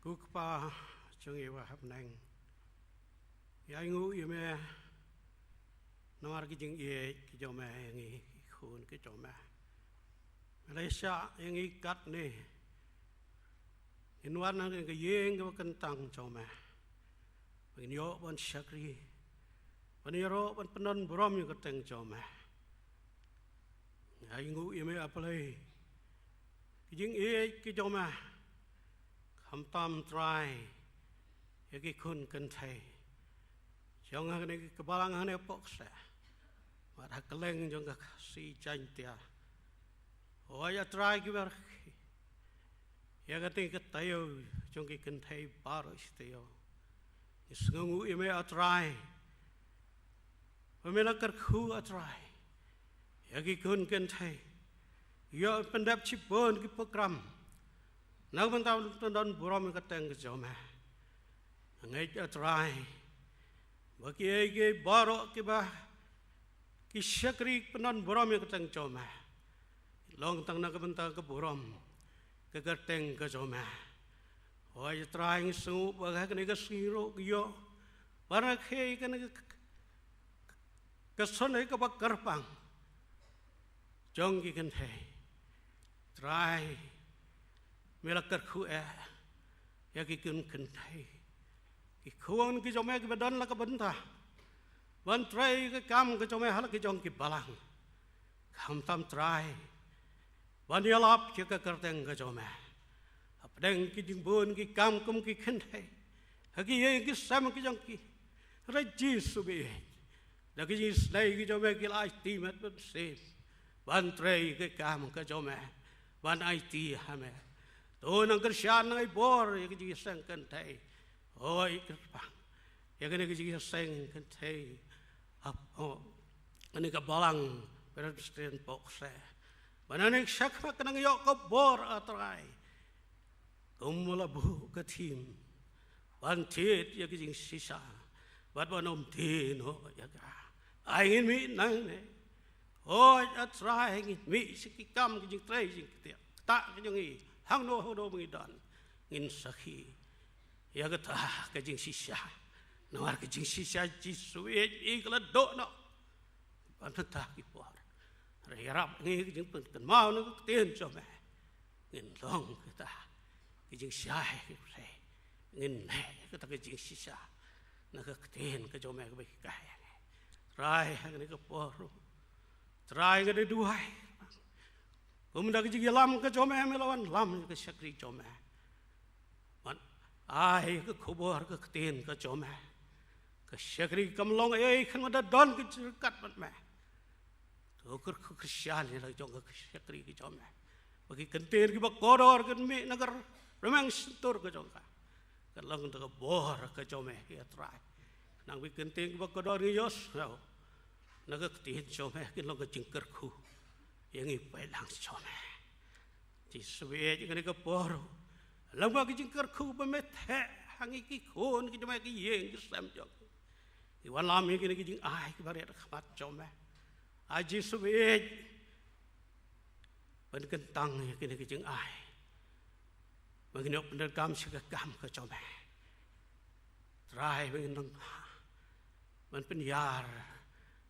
Ko Kpa jong ngi uba ha bneng, ngi ainguh ïa me namar ki jingïeit ki jong me ïa ngi ki khun ki jong me. Me la shah ïa ngi katne, ngin wan ha ka ïing kaba kyntang jong me, ba ngin ïoh ban shakri, ban ïaroh ban pyndon burom ïa ka kyrteng jong me. Ngi ainguh ïa me, A Blei, ki jingïeit ki jong me. Khamtam Trai, ïa ki khun kynthei jong kane ka balang hangne Pokse, bad ha kylleng jong ka Khasi Jaiñtia. Hooid A Trai, kiba rakhe ïa kane ka taïew jong ki kynthei baroh shi taïew, ngi sngewnguh ïa me A Trai, ba me la kyrkhu A Trai ïa ki khun kynthei, ïa pyndep shibun ki program na ka bynta ban pyndon burom ïa ka kyrteng ka jong me. Ngeit A Trai, ba kiei kiei baroh kiba ki shakri pyndon burom ïa ka kyrteng jong me, long tang na ka bynta ka burom ka kyrteng ka jong me. Hooid A Trai, ngi sngew ba ha kane ka sngi ruh ki ïoh ban rakhe ïa kane ka, ka Sunday kaba kyrpang jong ki kynthei. Trai, me la kyrkhu eh ïa ki khun kynthei, ki khun ki jong me kiba don la ka bynta ban trei ka kam ka jong me ha la ki jong ki balang. Khamtam Trai, ban ïalap ïa ka kyrteng ka jong me hapdeng ki jingbun ki kam kum ki kynthei, ha ki ïing ki sem ki jong ki. Trai Jisu baieit, da ki jingisynei ki jong me ki la aiti met mynsiem ban trei ka kam ka jong me, ban aiti ha me. To nang kyrshan nang ai bor ïa ki jingïaseng kynthei. Hooid kyrpang ïa kane ka jingïaseng kynthei, ap, oh, kane ka balang Presbyterian Pokse, ba nangne shakhmat ka nang ïoh ka bor A Trai, kum ba la buh ka thim, ban thied ïa ka jingshisha bad ban ym die noh ïa ka. Ai ngin mih nangne. Hooid A Trai, ngin mih sha ki kam ki jingtrei jingktieh ktah ki jong ngi Tang no ho no ba ngi don, ngin sakhi ïa kata ka jingshisha. Namar ka jingshisha Jisu ïeit ïa ka la doh noh ban pynta ki por. Hynrei ïarap ngi ka jingpynkynmaw na ka ktien jong me, ngin long kata ka jingshai ka jingpynshlur. Ngin leh kata ka jingshisha na ka ktien ka jong me kaba hikai ïa ngi. Trai, ha kane ka por ruh, Trai, nga da duwai, kumba da ka jingïalam ka jong me, me la wanlam ïa ka shakri jong me. Ban ai ka khubor ka ktien ka jong me. Ka shakri kam long ei ei khnang ba da don ka jingryngkat bad me. To kyrkhu kyrshan ïa la jong ka shakri ka jong me, ba ki kyntien kiba kordor kin mih na ka rmiang shyntur ka jong ka. Kan long da ka bor ka jong me, ïa Trai. Khnang ba ki kyntien kiba kordor ngi ïohsngew na ka ktien jong me kin long ka jingkyrkhu ïa ngi paidlang jong me. Jisu ïeit, ïa kane ka por, long ba ka jingkyrkhu ba me theh ha ngi ki khun ki jong me, ki ïing ki sem jong ngi. Ngi wanlam ïa kine ki jingai kiba rit ha khmat jong me. Ai Jisu ïeit, pynkyntang ïa kine ki jingai ba ngin ïoh pyndonkam sha ka kam ka jong me. Trai, ba ngin nang ban pynïar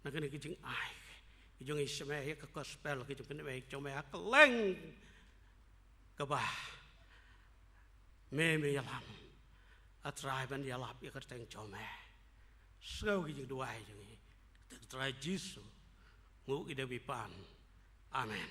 na kine ki jingai ki jong i, sha me ïa ka gospel ka jong i, pynïar jong me ha kylleng kaba me, me ïalam. A Trai, ban ïalap ïa ka kyrteng jong me. Sngew ki jingduwai jong ngi, ha ka kyrteng Trai Jisu, nguh ïa ka jingïalam. Amen.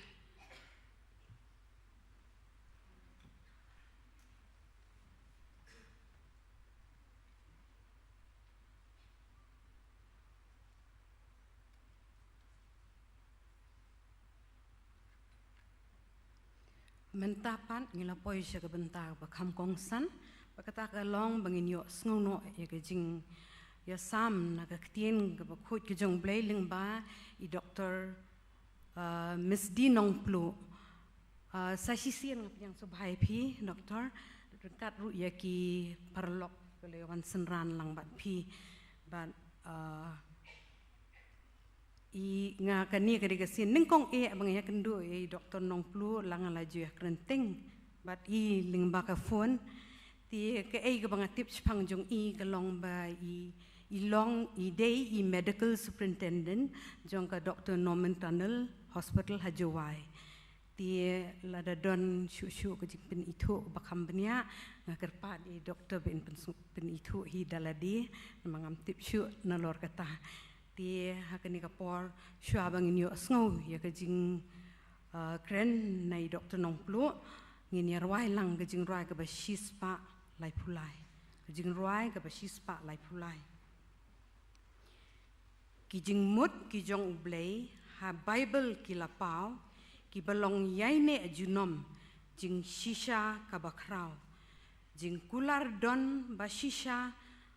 Mynta pat ngi la poi sha ka bynta ba kham kongsan, ba kata ka long ba ngin ïohsngew noh ïa ka jingïasam na ka ktien kaba khuid ka jong U Blei lyngba i Doktor, uh, Miss D Nongpluh. Uh, sa shisien nga pdiang sngewbha ïa phi, Doktor, ryngkat ruh ïa ki paralok ba la wan synran lang bad phi. Bad, uh, i nga kane ka dei ka sien nyngkong eh ba nga ïakynduh ïa i Doktor Nongpluh, la nga la ju ïakren teng bad i lyngba ka phone. Te kaei kaba nga tip shaphang jong i ka long ba i, i long, i dei i medical superintendent jong ka Doctor Norman Tunnel Hospital ha Jowai. Te lada don shuh shuh ka jingpynithuh ba kham bniah, nga kyrpad ïa i doktor ba in pyn-, pynithuh hi da lade, namar ngam tip shuh nalor kata. Te ha kane ka por, shuwa ba ngin ïohsngew ïa ka jing, uh, kren na i Doktor Nongpluh, ngin ïa rwai lang ka jingrwai kaba shispah laiphew lai. Ka jingrwai kaba shispah laiphew lai. Ki jingmut ki jong U Blei ha Baibl ki la paw, kiba long ïaineh junom, jingshisha kaba khraw. Jingkular don ba shisha,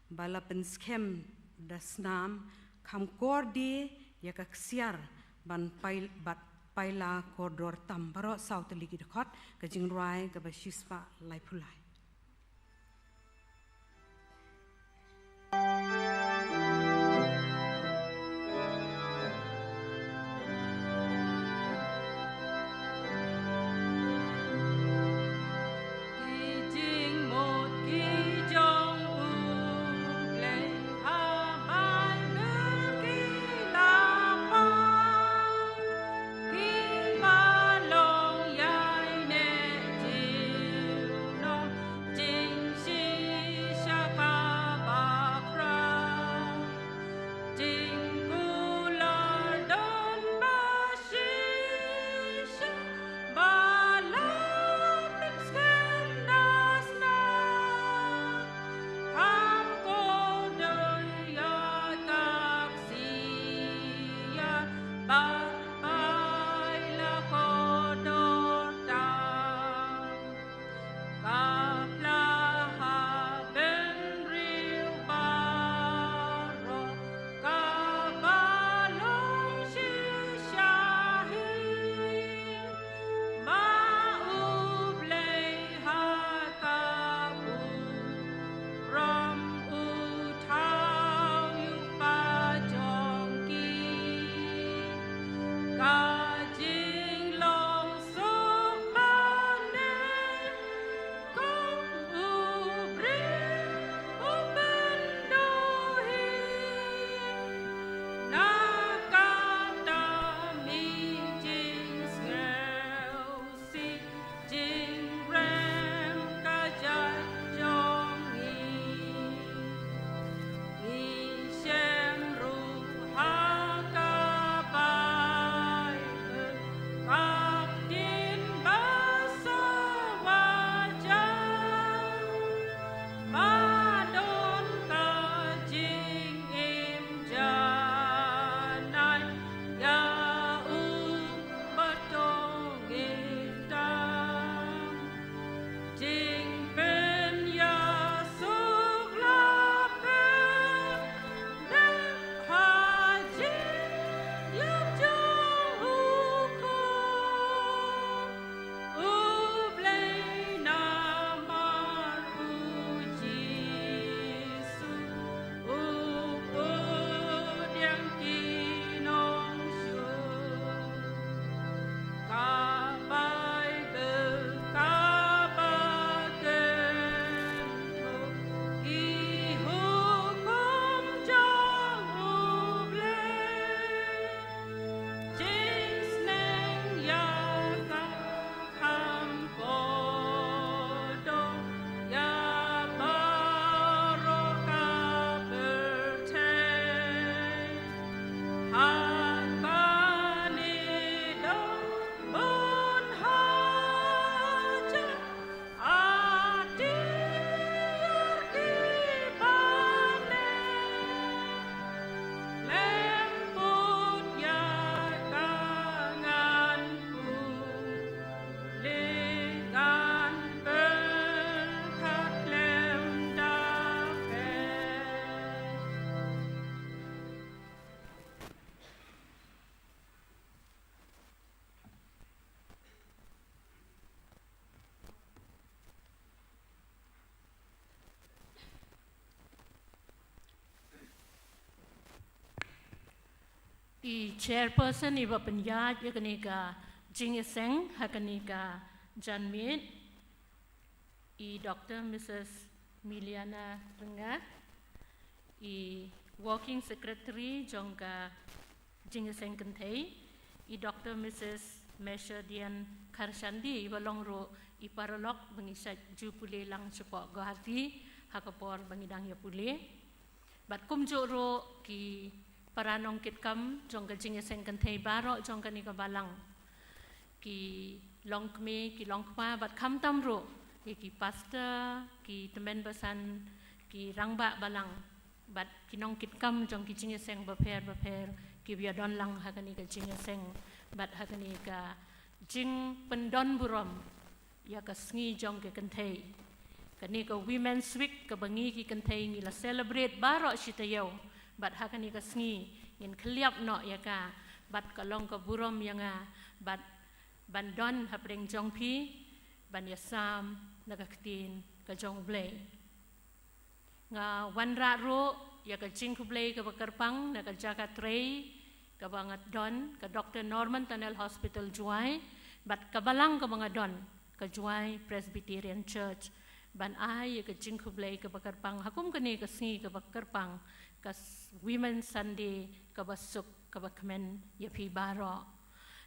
ba la pynskhem da snam, kham kordor ïa ka ksiar ban pail-, bad paila kordor tam. Baroh saw tylli ki dkhot, ka jingrwai kaba shispah laiphew lai. I chairperson iba pynïaid ïa kane ka jingïaseng ha kane ka janmiet, i Doctor Missus Miliana Ryngat, i working secretary jong ka jingïaseng kynthei, i Doctor Missus Mesha Dian Kharshandi, iba long ruh i paralok ba ngi shait ju pule lang shapoh Guwahati ha ka por ba ngi dang ïa pule. Bad kumjuh ruh ki para nongkitkam jong ka jingïaseng kynthei baroh jong kane ka balang, ki longkmie, ki longkpa, bad khamtam ruh ïa ki pastor, ki tymmen basan, ki rangbah balang, bad ki nongkitkam jong ki jingïaseng bapher bapher kiba ïadon lang ha kane ka jingïaseng bad ha kane ka jingpyndonburom ïa ka sngi jong ka kynthei. Kane ka Women's Week kaba ngi ki kynthei ngi la celebrate baroh shi taïew, bad ha kane ka sngi ngin khylliap noh ïa ka, bad ka long ka burom ïa nga bad ban don hapdeng jong phi ban ïasam na ka ktien ka jong U Blei. Nga wanrah ruh ïa ka jingkhublei kaba kyrpang na ka jaka trei kaba nga don, ka Doctor Norman Tunnel Hospital Jowai, bad ka balang kaba nga don, ka Jowai Presbyterian Church, ban ai ïa ka jingkhublei kaba kyrpang ha kum kane ka sngi kaba kyrpang, ka s-, Women's Sunday kaba suk kaba kmen ïa phi baroh.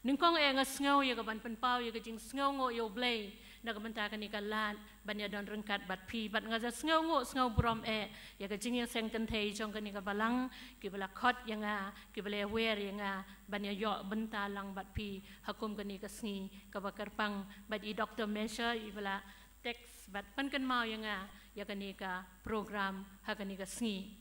Nyngkong eh nga sngew ïa ka ban pynpaw ïa ka jingsngewnguh ïa U Blei na ka bynta kane ka lad ban ïadon ryngkat bad phi, bad nga da sngewnguh sngewburom eh ïa ka jingïaseng kynthei jong kane ka balang, kiba la khot ïa nga, kiba la ïawer ïa nga ban ïa ïoh bynta lang bad phi ha kum kane ka sngi kaba kyrpang. Bad i Doctor Mesha iba la text bad pynkynmaw ïa nga ïa kane ka program ha kane ka sngi.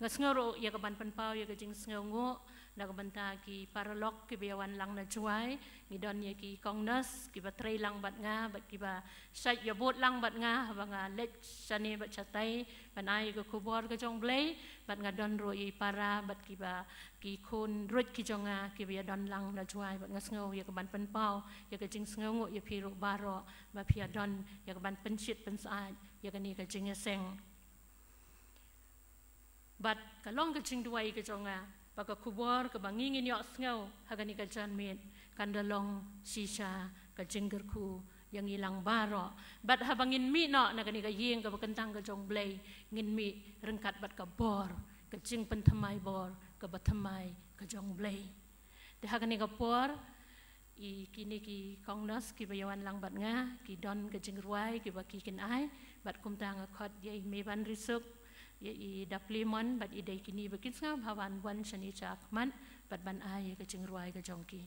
Nga sngew ruh ïa ka ban pynpaw ïa ka jingsngewnguh na ka bynta ki paralok kiba ïawan lang na Jowai. Ngi don ïa ki kong nurse kiba trei lang bad nga bad kiba shait ïabud lang bad nga haba nga leit shane bad shatai ban ai ïa ka khubor ka jong U Blei, bad nga don ruh ïa i para bad kiba, ki khun ruh ki jong nga kiba ïadon lang na Jowai, bad nga sngew ïa ka ban pynpaw ïa ka jingsngewnguh ïa phi ruh baroh ba phi ïadon ïa ka ban pynshit pynsyaid ïa kane ka jingïaseng. Bad ka long ka jingduwai ka jong nga ba ka khubor kaba ngi ngin ïohsngew ha kane ka janmiet kan da long shisha ka jingkyrkhu ïa ngi lang baroh. Bad haba ngin mih noh na kane ka ïing kaba kyntang ka jong U Blei, ngin mih ryngkat bad ka bor, ka jingpynthymmai bor kaba thymmai ka jong U Blei. Te ha kane ka por, i kine ki kong nurse kiba ïawan lang bad nga ki don ka jingrwai kiba ki kin ai, bad kumta nga khot ïa i Meban Risuk, ïa i Dapli Mon, bad i dei kine ba kin sngap hawan wan shane shakhmat bad ban ai ïa ka jingrwai ka jong ki.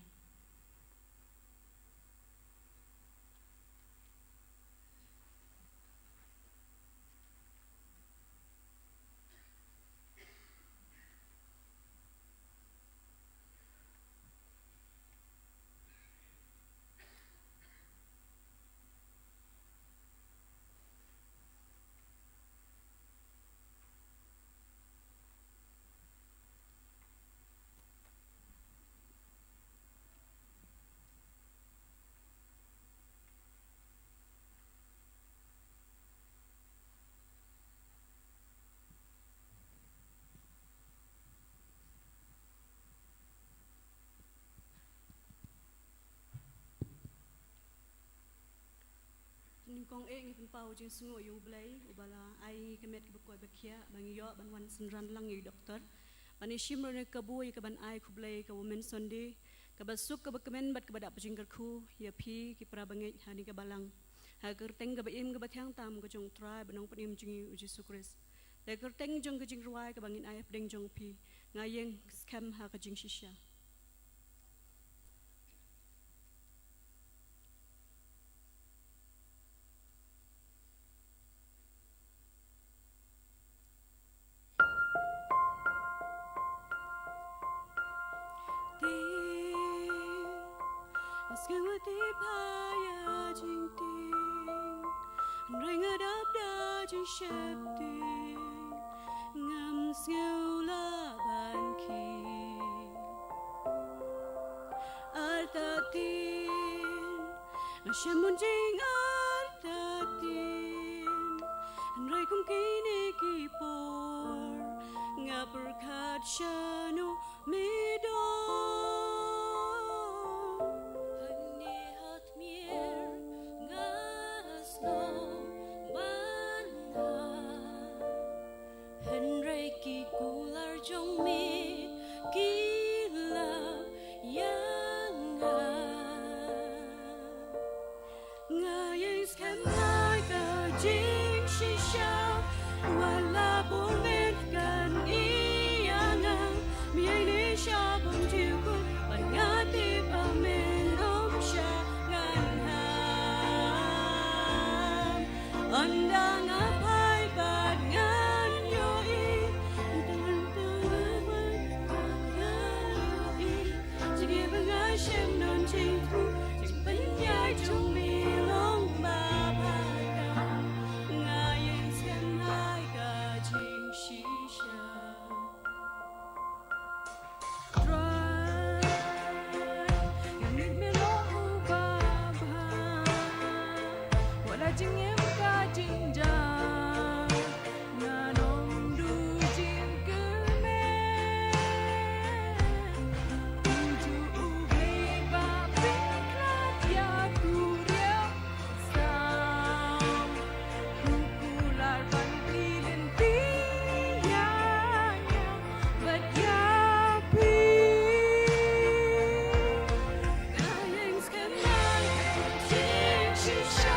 Nyngkong eh ngi pynpaw jingsngewnguh ïa U Blei uba la ai ngi ka met kaba koit ba khiah ba ngi ïoh ban wan synran lang ïa i doktor ban ïashim ïa ka buh ïa ka ban ai khublei ka Women Sunday kaba suk kaba kmen bad kaba dap jingkyrkhu ïa phi ki para bangeit ha kane ka balang, ha ka kyrteng kaba im kaba thiang tam ka jong U Trai bad Nongpynim jong ngi U Jisu Khrist. Da ka kyrteng jong ka jingrwai kaba ngin ai hapdeng jong phi, nga ïeng skhem ha ka jingshisha. Tieng, nga sngewthuh ba ïa jingtieng, hynrei nga dap da jingsheptieng, ngam sngew lah ban khie. Artatien, nga shem bun jingartatien, hynrei kum kine ki por, nga pyrkhat shano me don. Shisha, wat la bun met kan ïa nga, mih ïa ini sha bynta jong u, bad nga tip ba men ym shah ngan ham. Ynda nga phai bad ngan ïohi, tang tang ba ngan ïohi. Jingim ba nga shem don jingthmu, jingpynïaid jong me long ba bha tam. Nga ïeng skhem ha ka jingshisha. Trai, ïa me long uba bha. Wat la jingim ka jingjia, ngan ym duh jingkmen. Uju U Blei ba pynkhlad ïa u riewstad, u kular ban plie lynti ïa nga bad ïa phi. Nga ïeng skhem ha ka jingshisha.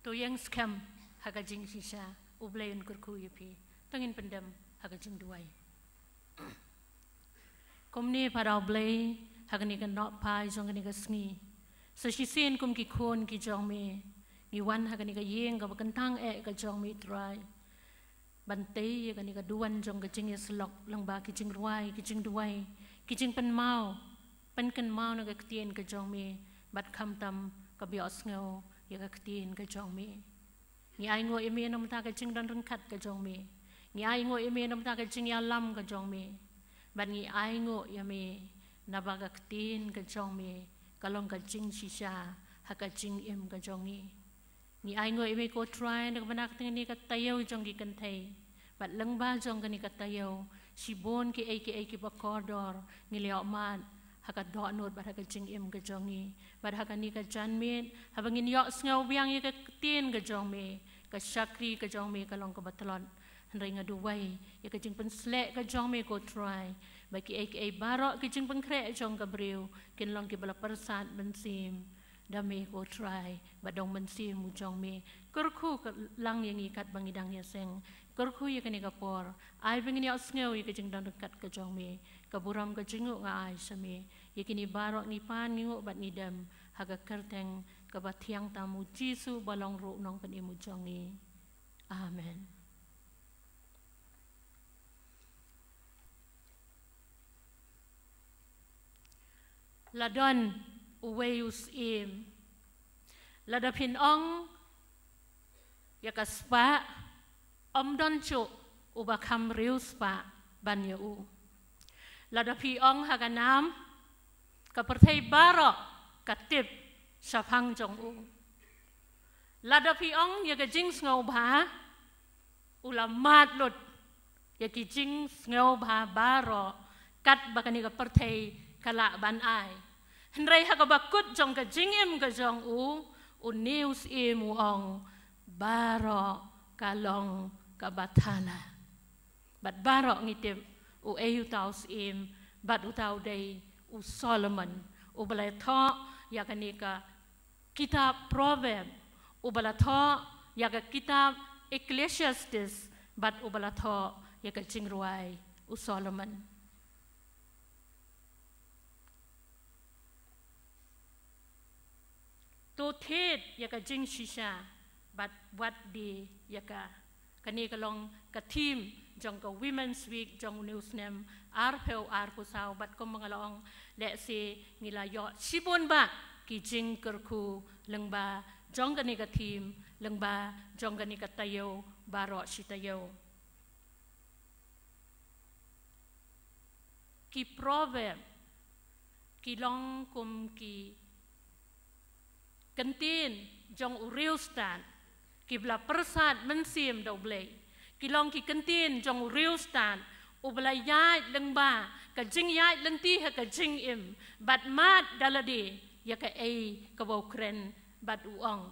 To ïeng skhem ha ka jingshisha, U Blei un kyrkhu ïa phi. To ngin pyndem ha ka jingduwai. Kumne Para Blei, ha kane ka nohphai jong kane ka sngi, sa shisien kum ki khun ki jong me, ngi wan ha kane ka ïing kaba kyntang eh ka jong me Trai, ban tei ïa kane ka duwan jong ka jingïasyllok lyngba ki jingrwai, ki jingduwai, ki jingpynmaw, pynkynmaw na ka ktien ka jong me, bad khamtam kaba ïohsngew ïa ka ktien ka jong me. Ngi ainguh ïa me na ka bynta ka jingdon ryngkat ka jong me. Ngi ainguh ïa me na ka bynta ka jingïalam ka jong me. Bad ngi ainguh ïa me naba ka ktien ka jong me ka long ka jingshisha ha ka jingim ka jong ngi. Ngi ainguh ïa me ko Trai na ka bynta kane ka taïew jong ki kynthei. Bad lyngba jong kane ka taïew, shibun kiei kiei kiba kordor ngi la ïohmad ha ka dohnud bad ha ka jingim ka jong ngi. Bad ha kane ka janmiet, haba ngin ïohsngew biang ïa ka ktien ka jong me, ka shakri ka jong me ka long kaba tlot. Hynrei nga duwai ïa ka jingpynsleh ka jong me ko Trai, ba kiei kiei baroh ki jingpynkhreh jong ka briew kin long kiba la pyrsad mynsiem da me ko Trai, ba dang mynsiem u jong me. Kyrkhu ka lang ïa ngi katba ngi dang ïaseng. Kyrkhu ïa kane ka por, ai ba ngin ïohsngew ïa ka jingdon ryngkat ka jong me. Ka burom ka jingnguh nga ai sha me. Ïa kine baroh ngi pan, ngi nguh bad ngi dem ha ka kyrteng kaba thiang tam u Jisu ba long ruh u nongpynim u jong ngi. Amen. La don uwei u syiem. Lada phin ong ïa ka spah, ym don shuh uba kham riewspah ban ïa u. Lada phi ong ha ka nam, Ka pyrthei baroh ka tip shaphang jong u. Lada phi ong ïa ka jingsngewbha, u la mad lut ïa ki jingsngewbha baroh katba kane ka pyrthei ka lah ban ai. Hynrei ha kaba kut jong ka jingim ka jong u, une u Syiem u ong, baroh ka long kaba thala. Bad baroh ngi tip uei uta u Syiem, bad uta u dei u Solomon, uba la thoh ïa kane ka kitab Proverb, uba la thoh ïa ka kitab Ecclesiastes, bad uba la thoh ïa ka jingrwai u Solomon. To thied ïa ka jingshisha, bad wat die ïa ka. Kane ka long ka theme jong ka Women's Week jong une u snem arphew arphew saw, bad kumba nga la ong, lehse ngi la ïoh shibun bah ki jingkyrkhu lyngba jong kane ka theme, lyngba jong kane ka taïew baroh shi taïew. Ki proverb ki long kum ki kyntien jong u riewstad, kiba la pyrsad mynsiem da U Blei. Ki long ki kyntien jong u riewstad uba la ïaid lyngba ka jingïaid lynti ha ka jingim, bad mad da lade ïa kaei kaba u kren bad u ong.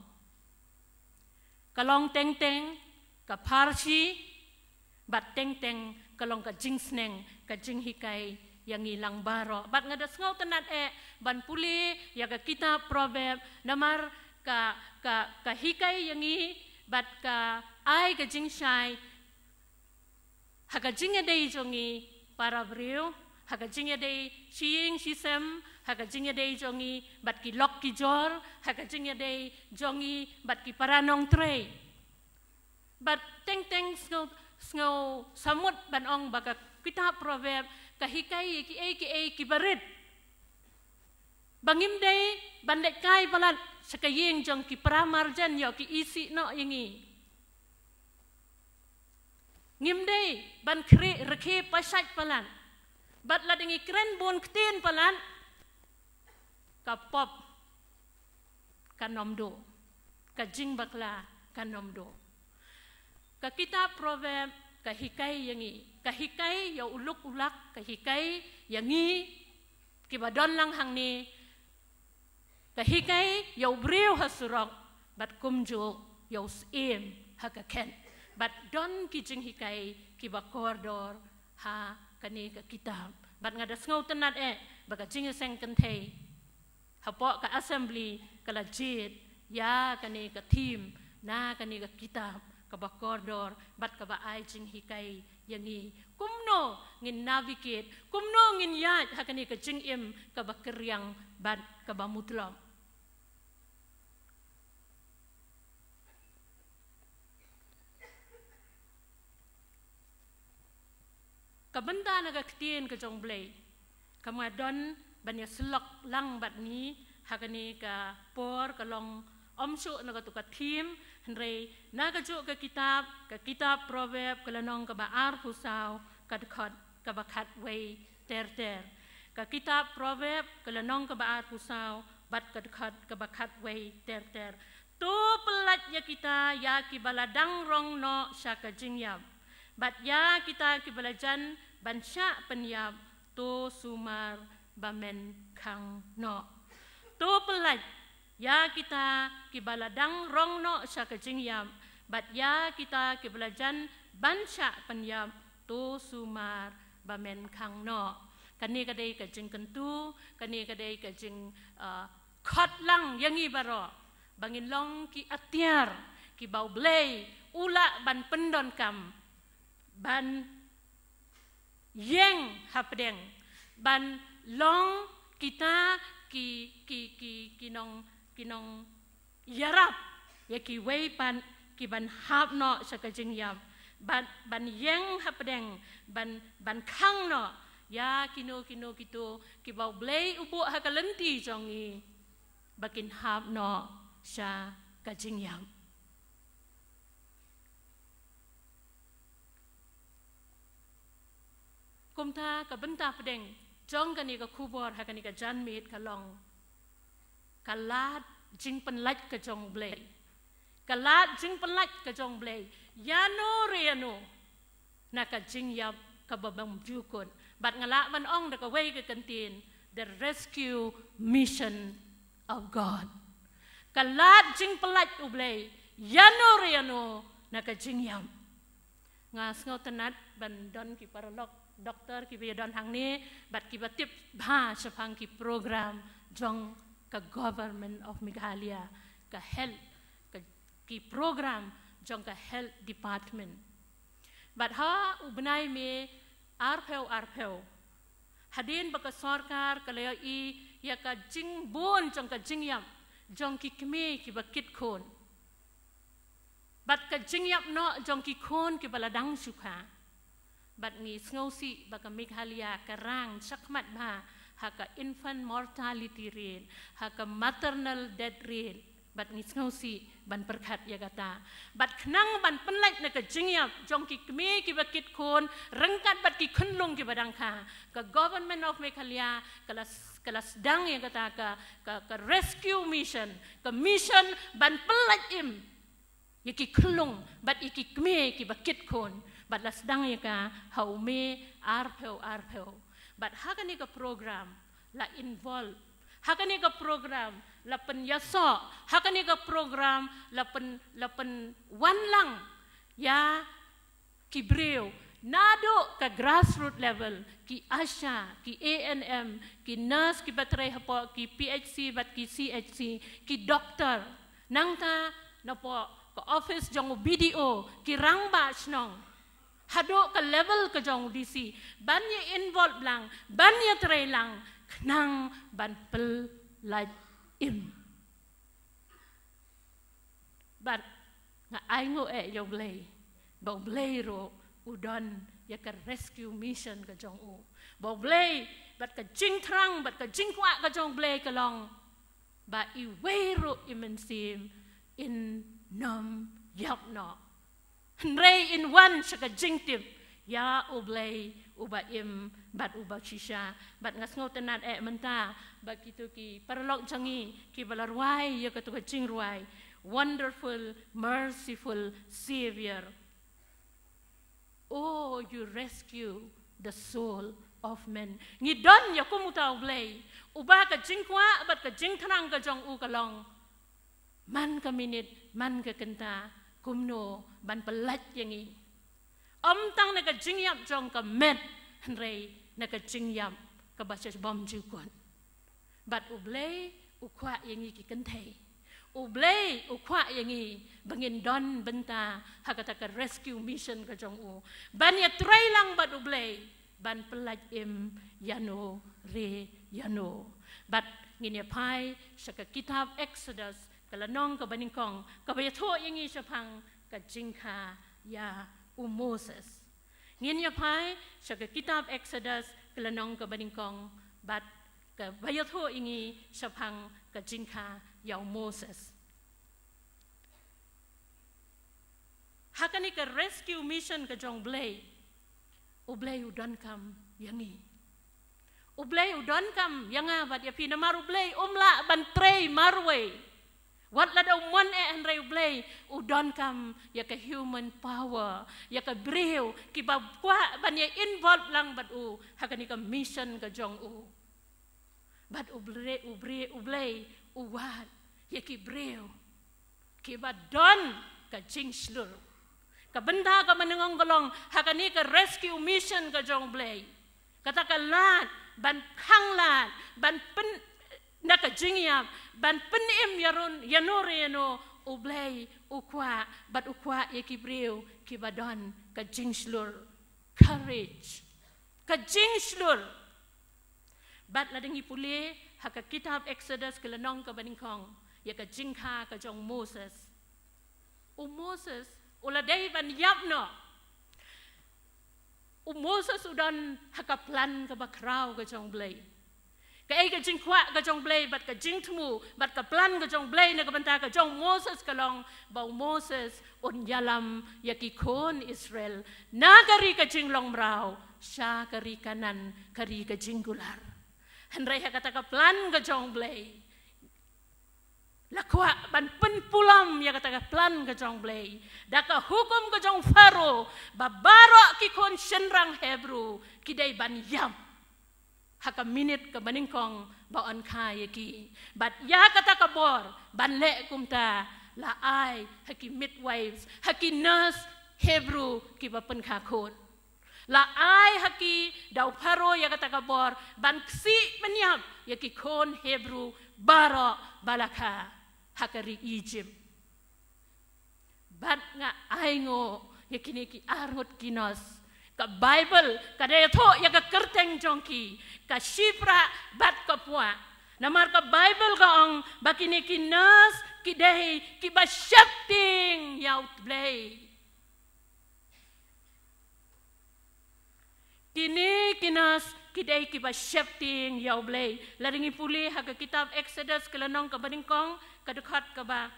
Ka long teng teng ka pharshi, bad teng teng ka long ka jingsneng, ka jinghikai ïa ngi lang baroh. Bad nga da sngewtynnad eh ban pule ïa ka kitab Proverb, namar ka, ka, ka hikai ïa ngi, bad ka ai ka jingshai ha ka jingïadei jong ngi para briew, ha ka jingïadei shi ïing shi sem, ha ka jingïadei jong ngi bad ki lok ki jor, ha ka jingïadei jong ngi bad ki para nongtrei. Bad teng teng sngew, sngew samut ban ong ba ka kitab Proverb ka hikai ïa kiei kiei kiba rit, ba ngim dei ban leit kai palat sha ka ïing jong ki para marjan ïoh ki isih noh ïa ngi. Ngim dei ban kre, rkhie pashait palat. Bad lada ngi kren bun ktien palat, ka pop kan ym duh, ka jingbakla kan ym duh. Ka kitab Proverb ka hikai ïa ngi, ka hikai ïa u luk u lak, ka hikai ïa ngi kiba don lang hangne, ka hikai ïa u briew ha surok, bad kumjuh ïa u syiem ha ka khet. Bad don ki jinghikai kiba kordor ha kane ka kitab. Bad nga da sngewtynnad eh ba ka jingïaseng kynthei hapoh ka assembly ka la jied ïa kane ka theme na kane ka kitab kaba kordor bad kaba ai jinghikai ïa ngi kumno ngin navigate, kumno ngin ïaid ha kane ka jingim kaba kyrïang bad kaba mutlop. Ka bynta na ka ktien ka jong U Blei, kam nga don ban ïasyllok lang bad ngi ha kane ka por, ka long ym shuh na kato ka theme, hynrei na kajuh ka kitab, ka kitab Proverb, ka lynnong kaba arphew saw, ka dkhot kaba khatwei ter ter. Ka kitab Proverb, ka lynnong kaba arphew saw, bad ka dkhot kaba khatwei ter ter. To pyllait ïa kita ïa kiba la dang rong noh sha ka jingïap, bad ïa kita kiba la jan ban shah pynïap, to sumar ba men khang noh. To pyllait ïa kita kiba la dang rong noh sha ka jingïap, bad ïa kita kiba la jan ban shah pynïap, to sumar ba men khang noh. Kane ka dei ka jingkyntu, kane ka dei ka jing, uh, khot lang ïa ngi baroh ba ngin long ki atiar kiba U Blei u lah ban pyndonkam ban ïeng hapdeng, ban long kita ki, ki, ki, ki nong, ki nongïarap ïa kiwei pat kiban hap noh sha ka jingïap, ban, ban ïeng hapdeng, ban, ban khang noh ïa kino kino kito kiba U Blei u buh ha ka lynti jong ngi ba kin hap noh sha ka jingïap. Kumta ka bynta pdeng Jong kane ka khubor ha kane ka janmiet ka long, ka lad jingpynlait ka jong U Blei. Ka lad jingpynlait ka jong U Blei ïano re ïano na ka jingïap kaba bymjukut. Bad nga lah ban ong da kawei ka kyntien, the rescue mission of God. Ka lad jingpynlait U Blei ïano re ïano na ka jingïap. Nga sngewtynnat ban don ki paralok doktor kiba ïadon hangne bad kiba tip bha shaphang ki program jong ka Government of Meghalaya, ka health, ka, ki program jong ka health department. Bad ha u bnai May arphew arphew, hadien ba ka sorkar ka la ïohi ïa ka jingbun jong ka jingïap jong ki kmie kiba kit khun bad ka jingïap noh jong ki khun kiba la dang shu kha. Bad ngi sngewsih ba ka Meghalaya ka rang shakhmat bha ha ka infant mortality rate, ha ka maternal death rate. Bad ngi sngewsih ban pyrkhat ïa kata. Bad khnang ban pynlait na ka jingïap jong ki kmie kiba kit khun ryngkat bad ki khunlung kiba dang kha, ka Government of Meghalaya ka la, ka la sdang ïa kata ka, ka, ka rescue mission, ka mission ban pynlait im ïa ki khunlung bad ïa ki kmie kiba kit khun. Bad la sdang ïa ka ha u May arphew arphew. Bad ha kane ka program la involve, ha kane ka program la pynïasoh, ha kane ka program la pyn, la pynwanlang ïa ki briew naduh ka grassroots level, ki ASHA, ki ANM, ki nurse kiba trei hapoh ki PHC bad ki CHC, ki doktor, nangta napoh ka office jong u BDO, ki rangbah shnong, haduh ka level ka jong u DC, ban ïa involve lang, ban ïa trei lang khnang ban pynlait im. Bad nga ainguh eh ïa U Blei ba U Blei ruh u don ïa ka rescue mission ka jong u. Ba U Blei, bad ka jingthrang bad ka jingkwah ka jong U Blei ka long ba iwei ruh i mynsiem in ym ïap noh. Hynrei in wan sha ka jingtip ïa U Blei uba im bad uba shisha. Bad nga sngewtynnat eh mynta ba kito ki paralok jong ngi kiba la rwai ïa kato ka jingrwai, Wonderful, Merciful Savior. Oh, you rescue the soul of man. Ngi don ïa kum uta U Blei uba ka jingkwah bad ka jingthrang ka jong u ka long, man ka minit, man ka kynta, kumno ban pynlait ïa ngi. Ym tang na ka jingïap jong ka met, hynrei na ka jingïap kaba sha bymjukut. Bad U Blei u kwah ïa ngi ki kynthei. U Blei u kwah ïa ngi ba ngin don bynta ha kata ka rescue mission ka jong u, ban ïa trei lang bad U Blei ban pynlait im ïano re ïano. Bad ngin ïa phai sha ka kitab Exodus, ka lynnong kaba nyngkong, kaba ïathuh ïa ngi shaphang ka jingkha ïa u Moses. Ngin ïa phai sha ka kitab Exodus, ka lynnong kaba nyngkong, bad kaba ïathuh ïa ngi shaphang ka jingkha ïa u Moses. Ha kane ka rescue mission ka jong U Blei, U Blei u donkam ïa ngi. U Blei u donkam ïa nga bad ïa phi, namar U Blei um lah ban trei marwei. Wat lada u mon eh, hynrei U Blei u donkam ïa ka human power, ïa ka briew kiba kwah ban ïa involve lang bad u ha kane ka mission ka jong u. Bad U Blei, U Blei, U Blei u wad ïa ki briew kiba don ka jingshlur. Ka bynta kaba nyngkong ka long, ha kane ka rescue mission ka jong U Blei, kata ka lad ban khang lad, ban pyn, na ka jingïap, ban pynim ïaroh ïano re ïano, U Blei u kwah, bad u kwah ïa ki briew kiba don ka jingshlur. Courage. Ka jingshlur. Bad lada ngi pule ha ka kitab Exodus, ka lynnong kaba nyngkong, ïa ka jingkha ka jong Moses. U Moses u la dei ban ïap noh. U Moses u don ha ka plan kaba khraw ka jong U Blei. Kaei ka jingkwah ka jong U Blei, bad ka jingthmu, bad ka plan ka jong U Blei na ka bynta ka jong u Moses ka long, ba u Moses un ïalam ïa ki khun Israel na ka ri ka jinglong mraw sha ka ri Kanaan, ka ri ka jingkular. Hynrei ha kata ka plan ka jong U Blei, la kwah ban pynpulom ïa kata ka plan ka jong U Blei da ka hukum ka jong Pharaoh, ba baroh ki khun shynrang Hebru ki dei ban ïap ha ka minit kaba nyngkong ba yn kha ïa ki. Bad ïa kata ka bor ban leh kumta, la ai ha ki midwives, ha ki nurse Hebru kiba pynkha khun. La ai ha ki da u Pharaoh ïa kata ka bor ban ksih pynïap ïa ki khun Hebru baroh ba la kha ha ka ri Egypt. Bad nga ainguh ïa kine ki arngut ki nurse. Ka Baibl ka da ïathuh ïa ka kyrteng jong ki, ka shiphrah bad ka pwah. Namar ka Baibl ka ong ba kine ki nurse ki dei kiba sheptieng ïa U Blei. Kine ki nurse ki dei kiba sheptieng ïa U Blei. Lada ngi pule ha ka kitab Exodus ka lynnong kaba nyngkong, ka dkhot kaba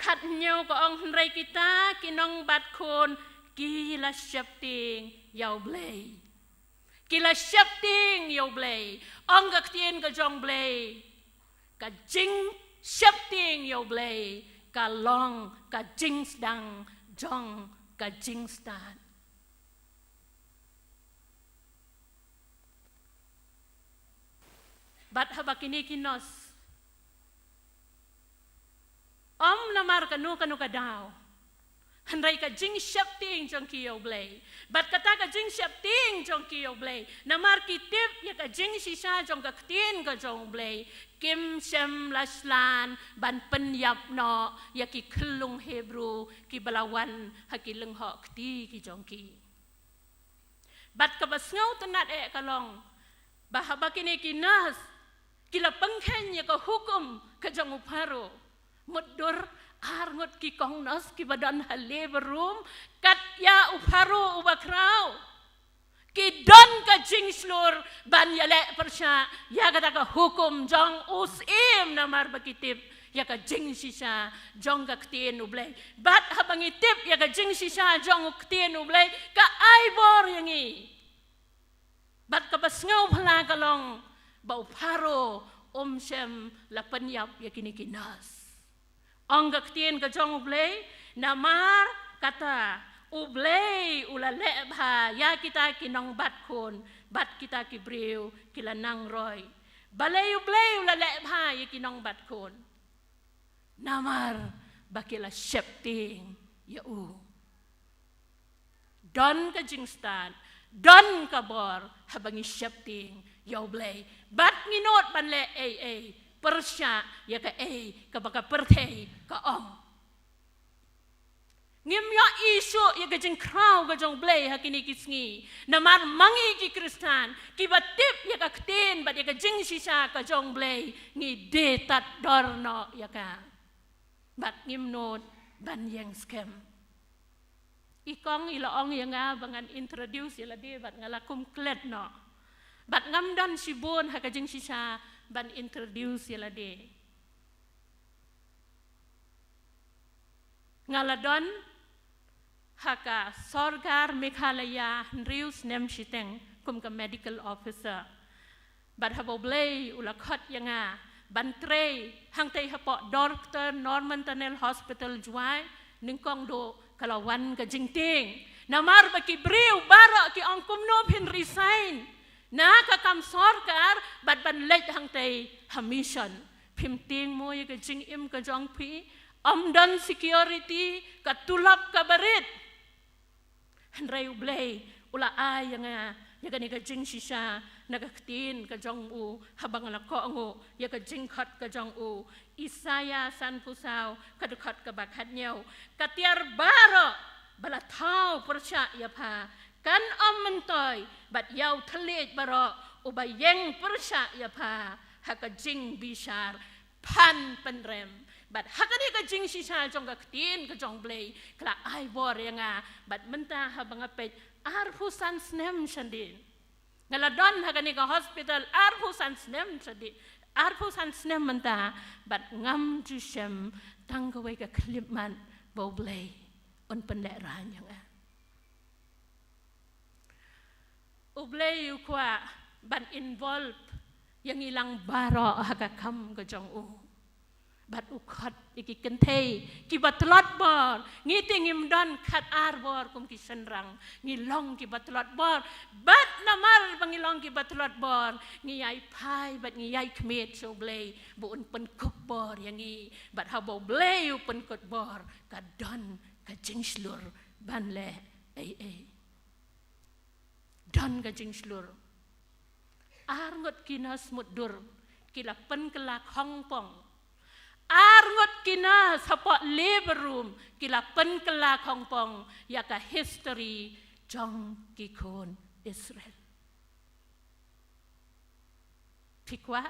khathynñiew ka ong, hynrei kita ki nongbat khun ki la sheptieng ïa U Blei. Ki la sheptieng ïa U Blei. Ong ka ktien ka jong U Blei, ka jingsheptieng ïa U Blei ka long ka jingsdang jong ka jingstad. Bad haba kine ki nurse, ym namar kano kano ka daw, hynrei ka jingsheptieng jong ki ïa U Blei. Bad kata ka jingsheptieng jong ki ïa U Blei, namar ki tip ïa ka jingshisha jong ka ktien ka jong U Blei, kim shym la shlur ban pynïap noh ïa ki khyllung Hebru kiba la wan ha ki lyngngoh kti ki jong ki. Bad kaba sngewtynnad eh ka long ba haba kine ki nurse ki la pynkheiñ ïa ka hukum ka jong u Pharaoh, mutdur arngut ki kong nurse kiba don ha labor room, kat ïa u Pharaoh uba khraw, ki don ka jingshlur ban ïaleh pyrshah ïa kata ka hukum jong u Syiem, namar ba ki tip ïa ka jingshisha jong ka ktien U Blei. Bad haba ngi tip ïa ka jingshisha jong ka ktien U Blei, ka ai bor ïa ngi. Bad kaba sngewphylla ka long ba u Pharaoh um shym la pynïap ïa kine ki nurse. Ong ka ktien ka jong U Blei, namar kata U Blei u la leh bha ïa kita ki nongbat khun, bad kita ki briew ki la nang roi. Balei U Blei u la leh bha ïa ki nongbat khun? Namar ba ki la sheptieng ïa u. Don ka jingstad, don ka bor haba ngi sheptieng ïa U Blei. Bad ngim nud ban leh ei ei pyrshah ïa kaei kaba ka pyrthei ka ong. Ngim ïohi shuh ïa ka jingkhraw ka jong U Blei ha kine ki sngi. Namar ma ngi ki Khristan kiba tip ïa ka ktien bad ïa ka jingshisha ka jong U Blei, ngi die tad dor noh ïa ka. Bad ngim nud ban ïeng skhem. I kong i la ong ïa nga ba ngan introduce ïa lade bad nga la kum klet noh. Bad ngam don shibun ha ka jingshisha ban introduce ïa lade. Nga la don ha ka sorkar Meghalaya hynriew snem shiteng kum ka medical officer. Bad haba U Blei u la khot ïa nga ban trei hangtei hapoh Doctor Norman Tunnel Hospital Jowai, nyngkong duh ka la wan ka jingtieng. Namar ba ki briew baroh ki ong kumno phin resign na ka kam sorkar bad ban leit hangtei ha mission. Phim tieng mo ïa ka jingim ka jong phi, ym don security, ka tulop kaba rit. Hynrei U Blei u la ai ïa nga ïa kane ka jingshisha na ka ktien ka jong u, haba nga la kohnguh ïa ka jingkhot ka jong u. Isaïah sanphew saw ka dkhot kaba khathynñiew. Ka tiar baroh ba la thaw pyrshah ïa pha kan ym myntoi, bad ïa u thylliej baroh uba ïeng pyrshah ïa pha ha ka jingbishar phan pynrem. Bad ha kane ka jingshisha jong ka ktien ka jong U Blei ka la ai bor ïa nga. Bad mynta haba nga peit arphew san snem shadien, Nga la don ha kane ka hospital arphew san snem, sa dei arphew san snem mynta, bad ngam ju shem tang kawei ka khyllipmat ba U Blei un pynlehrain ïa nga. U Blei u kwah ban involve ïa ngi lang baroh ha ka kam ka jong u. Bad u khot ïa ki kynthei kiba tlot bor. Ngi te ngim don khat ar bor kum ki shynrang. Ngi long kiba tlot bor. Bad namar ba ngi long kiba tlot bor, ngi ïai phai bad ngi ïai khmied sha U Blei ba un pynkup bor ïa ngi. Bad haba U Blei u pynkup bor, ka don ka jingshlur ban leh ei ei. Don ka jingshlur. Ar ngut ki nurse mutdur ki la pynkylla khongpong. Ar ngut ki nurse hapoh labor room ki la pynkylla khongpong ïa ka history jong ki khun Israel. Phi kwah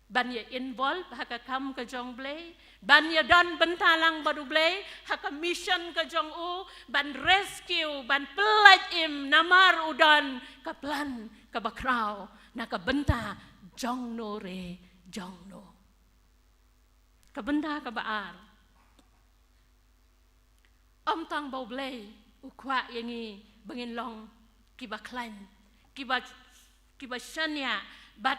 ban ïa involve ha ka kam ka jong U Blei, ban ïa don bynta lang bad U Blei ha ka mission ka jong u, ban rescue, ban pyllait im, namar u don ka plan kaba khraw na ka bynta jong no re jong no. Ka bynta kaba ar. Ym tang ba U Blei u kwah ïa ngi ba ngin long kiba khlaiñ, kiba, kiba shaniah, bad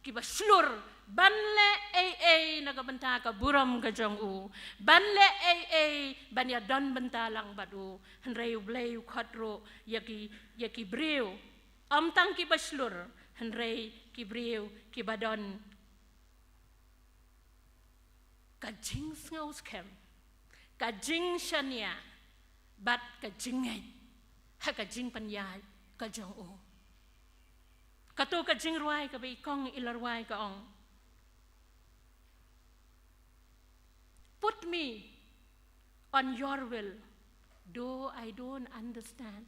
kiba shlur ban leh ei ei na ka bynta ka burom ka jong u, ban leh ei ei ban ïa don bynta lang bad u. Hynrei U Blei u khot ruh ïa ki, ïa ki briew, ym tang kiba shlur, hynrei ki briew kiba don ka jingsngewskhem, ka jingshaniah, bad ka jingngeit ha ka jingpynïaid ka jong u. Kato ka jingrwai kaba i kong i la rwai ka ong, "Put me on your will, though I don't understand."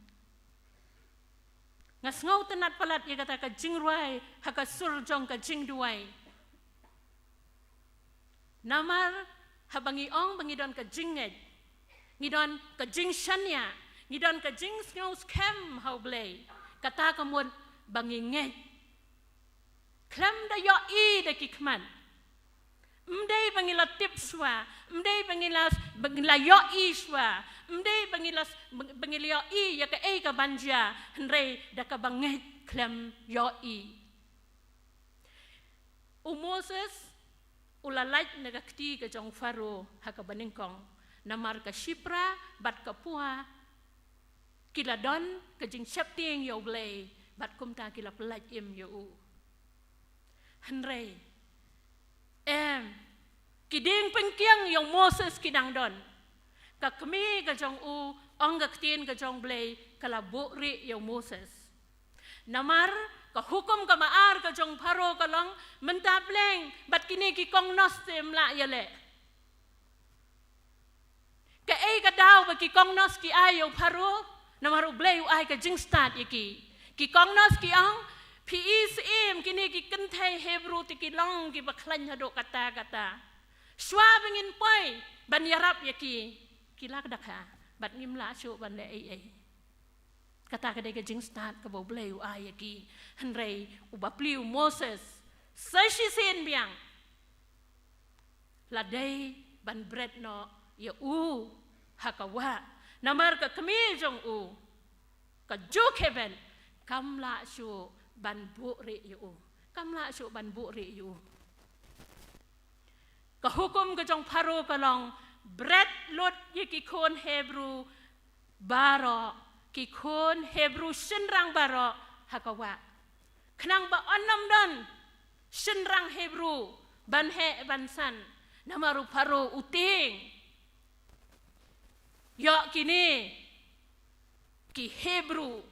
Nga sngewtynnad palat ïa kata ka jingrwai ha ka sur jong ka jingduwai. Namar haba ngi ong ba ngi don ka jingngeit, ngi don ka jingshaniah, ngi don ka jingsngewskhem ha U Blei, kata ka mut ba ngi ngeit. Khlem da ïohi da ki khmat. Ym dei ba ngi la tip shuwa, ym dei ba ngi la, ba ngi la ïohi shuwa, ym dei ba ngi la, ba ngi la ïohi ïa kaei kaban jia, hynrei da kaba ngeit khlem ïohi. U Moses u la lait na ka kti ka jong Pharaoh ha kaba nyngkong, namar ka shipra bad ka pua ki la don ka jingsheptieng ïa U Blei, bad kumta ki la pyllait im ïa u. Hynrei, em, ki dieng pynkiang ïa u Moses ki dang don. Ka kmie ka jong u, ong ka ktien ka jong U Blei, ka la buhrieh ïa u Moses. Namar ka hukum kaba ar ka jong Pharaoh ka long, mynta pleng bad kine ki kongnos te ym lah ïaleh. Kaei ka daw ba ki kongnos ki ai ïa u Pharaoh? Namar U Blei u ai ka jingstad ïa ki. Ki kongnos ki ong, "Phi i syiem, kine ki kynthei Hebru te ki long kiba khlaiñ haduh katta katta. Shuwa ba ngin poi ban ïarap ïa ki, ki la kdakha bad ngim lah shuh ban leh ei ei." Kata ka dei ka jingstad kaba U Blei u ai ïa ki. Hynrei u bapli u Moses sa shisien biang la dei ban bret noh ïa u ha ka wah. Namar ka kmie jong u, ka Jochebed, kam lah shuh ban buhrieh ïa u. Kam lah shuh ban buhrieh ïa u. Ka hukum ka jong Pharaoh ka long, bret lut ïa ki khun Hebru baroh, ki khun Hebru shynrang baroh ha ka wah. Khnang ba un ym don shynrang Hebru ban heh ban san, namar u Pharaoh u tieng. Ïoh kine ki Hebru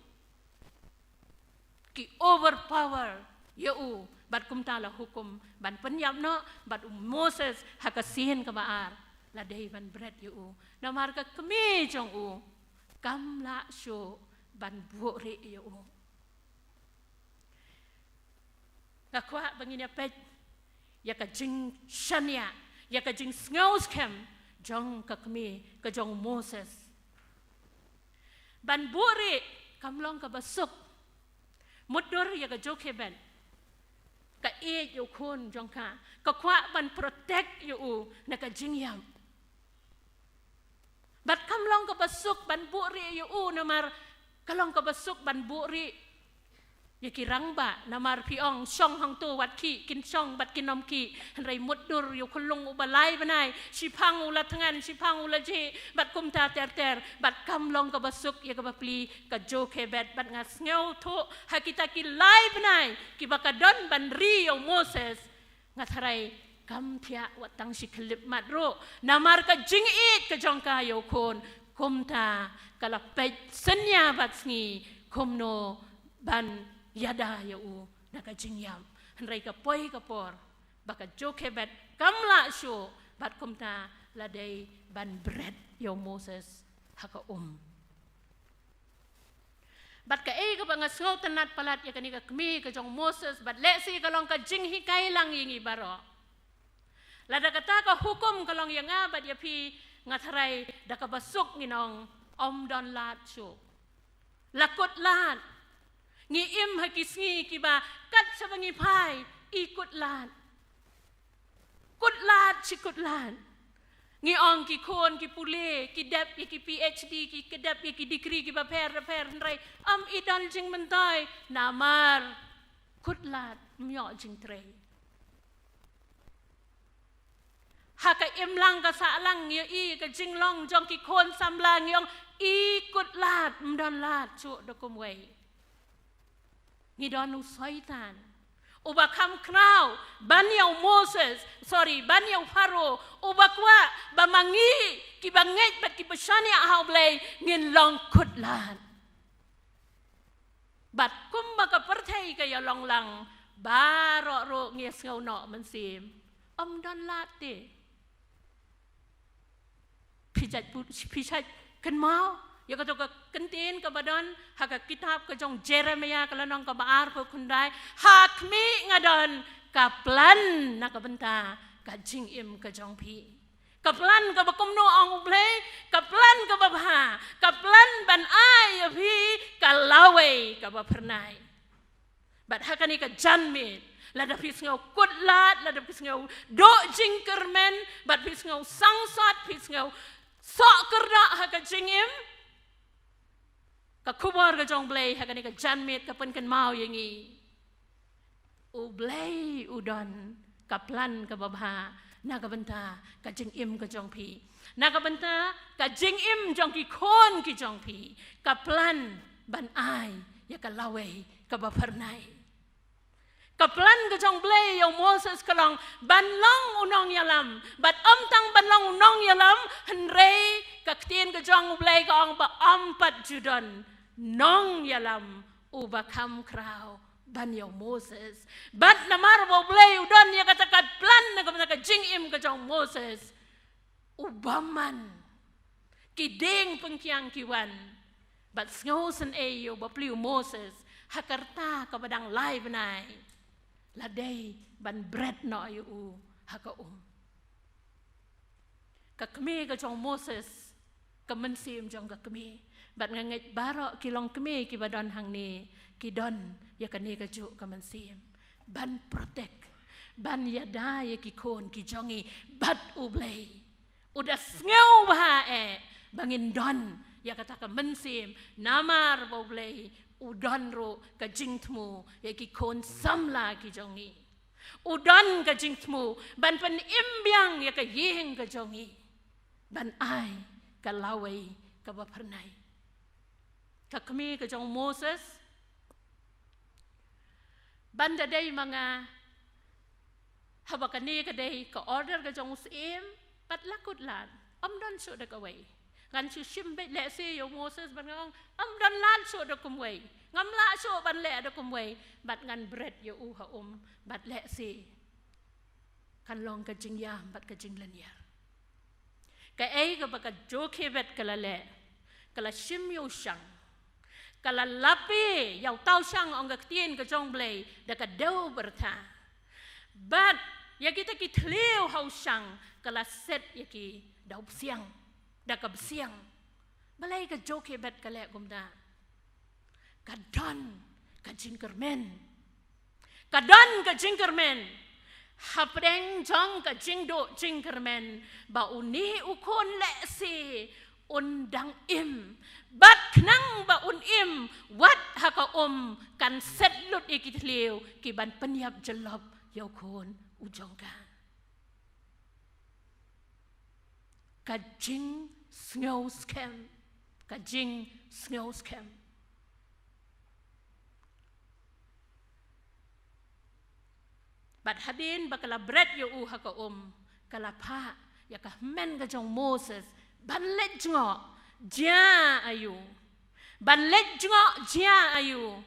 ki overpower ïa u, bad kumta la hukum ban pynïap noh, bad u Moses ha ka sien kaba ar la dei ban bret ïa u. Namar ka kmie jong u kam lah shuh ban buhrieh ïa u. Nga kwah ba ngin ïa peit ïa ka jingshaniah, ïa ka jingsngewskhem jong ka kmie ka jong u Moses. Ban buhrieh kam long kaba suk. mutdur ïa ka Jochebed, ka ïeit ïa u khun jong ka, ka kwah ban protect ïa u na ka jingïap. Bad kam long kaba suk ban buhrieh ïa u, namar ka long kaba suk ban buhrieh ïa ki rangbah, namar phi ong shong hangto wat khih, kin shong bad kin ym khih, hynrei mutdur ïa u khunlung uba lai bnai, shiphang u la thngan, shiphang u la jhieh, bad kumta ter ter, bad kam long kaba suk ïa kaba plie ka Jochebed, bad nga sngewthuh ha kita ki lai bnai kiba ka don ban ri ïa u Moses, nga tharai kam thiah wat tang shi khyllipmat ruh, namar ka jingïeit ka jong ka ïa u khun, kumta ka la peit synñia bad sngi kumno ban ïada ïa u na ka jingïap. Hynrei ka poi ka por ba ka Jochebed kam lah shuh, bad kumta la dei ban bret ïa u Moses ha ka um. Bad kaei kaba nga sngewtynnad palat ïa kane ka kmie ka jong u Moses, bad lehse ka long ka jinghikai lang ïa ngi baroh. Lada kata ka hukum ka long ïa nga bad ïa phi, nga tharai da kaba suk ngin ong, ym don lad shuh. La kut lad. Ngi im ha ki sngi kiba kat shaba ngi phai, i kut lad. Kut lad shi kut lad. Ngi ong ki khun ki pule, ki dep ïa ki P H D, ki, ki dep ïa ki degree kiba pher bapher, hynrei ym i don jingmyntoi, namar kut lad, ym ïoh jingtrei. Ha ka imlang ka sahlang ïa i ka jinglong jong ki khun samla, ngi ong i kut lad, ym don lad shuh da kumwei. Ngi don u Soitan uba kham khraw ban ïa u Moses, sorry, ban ïa u Pharaoh, uba kwah ba ma ngi kiba ngeit bad kiba shaniah ha U Blei ngin long kut lad. Bad kumba ka pyrthei ka ïalong lang, baroh ruh ngi sngew noh mynsiem, ym don lad te. Phi jait pu-, phi jait kynmaw ïa kato ka kyntien kaba don ha ka kitab ka jong Jeremiah, ka lynnong kaba arphew khyndai, ha khmih nga don ka plan na ka bynta ka jingim ka jong phi. Ka plan kaba kumno, ong U Blei? Ka plan kaba bha, ka plan ban ai ïa phi ka lawei kaba phyrnai. Bad ha kane ka janmiet, lada phi sngew kut lad, lada phi sngew duh jingkyrmen, bad phi sngew sangsot, phi sngew soh kyrdoh ha ka jingim, ka khubor ka jong U Blei ha kane ka janmiet ka pynkynmaw ïa ngi, U Blei u don ka plan kaba bha na ka bynta ka jingim ka jong phi, na ka bynta ka jingim jong ki khun ki jong phi, ka plan ban ai ïa ka lawei kaba phyrnai. Ka plan ka jong U Blei ïa u Moses ka long ban long u nongïalam, bad ym tang ban long u nongïalam, hynrei ka ktien ka jong U Blei ka ong ba ym pat ju don nongïalam uba kham khraw ban ïa u Moses. Bad namar ba U Blei u don ïa kata ka plan na ka bynta ka jingim ka jong u Moses, u bymman. Ki dieng pyngkiang ki wan bad sngewsynei ïa u bapli u Moses, ha ka rta kaba dang lai bnai, la dei ban bret noh ïa u ha ka um. Ka kmie ka jong u Moses, ka mynsiem jong ka kmie. Bad nga ngeit baroh ki longkmie kiba don hangne ki don ïa kane kajuh ka mynsiem, ban protect, ban ïada ïa ki khun ki jong ngi bad U Blei. U da sngewbha eh ba ngin don ïa kata ka mynsiem, namar ba U Blei u don ruh ka jingthmu ïa ki khun samla ki jong ngi. U don ka jingthmu ban pynim biang ïa ka ïing ka jong ngi, ban ai ka lawei kaba phyrnai. Ka kmie ka jong u Moses, ban da dei ma nga, haba kane ka dei ka order ka jong u syiem, pat la kut lad, ym don shuh da kawei. Ngan shu shim beit lehse ïa u Moses bad nga ong, ym don lad shuh da kumwei, ngam lah shuh ban leh da kumwei, bad ngan bret ïa u ha um, bad lehse kan long ka jingïam bad ka jinglynñiar. Kaei kaba ka Jochebed ka la leh? Ka la shim ïa u shang, ka la lapi ïa uta u shang, ong ka ktien ka jong U Blei, da ka dew byrtha. Bad ïa kita ki thliew ha u shang ka la set ïa ki da u bsiang, da ka bsiang. Balei ka Jochebed ka leh kumta? Ka don ka jingkyrmen. Ka don ka jingkyrmen. Hapdeng jong ka jingduh jingkyrmen, ba une u khun lehse un dang im. Bad khnang ba un im, wat ha ka um kan set lut ïa ki thliew kiban pynïap jyllop ïa u khun u jong ka. Ka jingsngew skhem. Ka jingsngew skhem. Bad hadien ba ka la bret ïa u ha ka um, ka la phah ïa ka hynmen ka jong u Moses ban leit jngoh jia aïu. Ban leit jngoh jia aïu.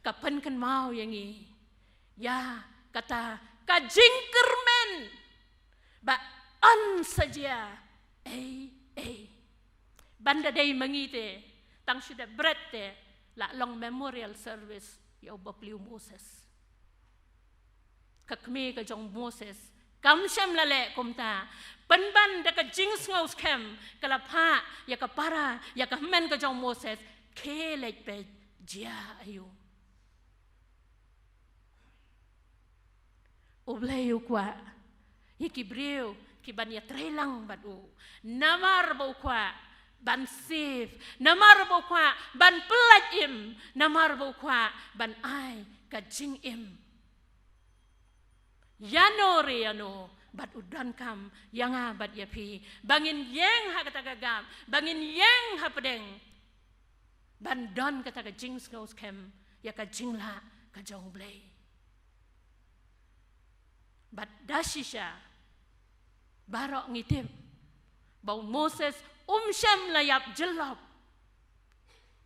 Ka pynkynmaw ïa ngi ïa kata ka jingkyrmen ba yn sa jia ei ei. Ban da dei ma ngi te, tang shu dep bret te la long memorial service ïa u bapli u Moses. Ka kmie ka jong u Moses kam shym la leh kumta. Pynban da ka jingsngew skhem ka la phah ïa ka para, ïa ka hynmen ka jong u Moses, khie leit peit jia aïu. U Blei u kwah ïa ki briew kiban ïatrei lang bad u. Namar ba u kwah ban save, namar ba u kwah ban pyllait im, namar ba u kwah ban ai ka jingim. Ïano re ïano, bad u donkam ïa nga bad ïa phi, ba ngin ïeng ha kata ka gap, ba ngin ïeng hapdeng ban don kata ka jingsngew skhem ïa ka jinglah ka jong u Blei. Bad da shisha baroh ngi tip ba u Moses um shym la ïap jyllop.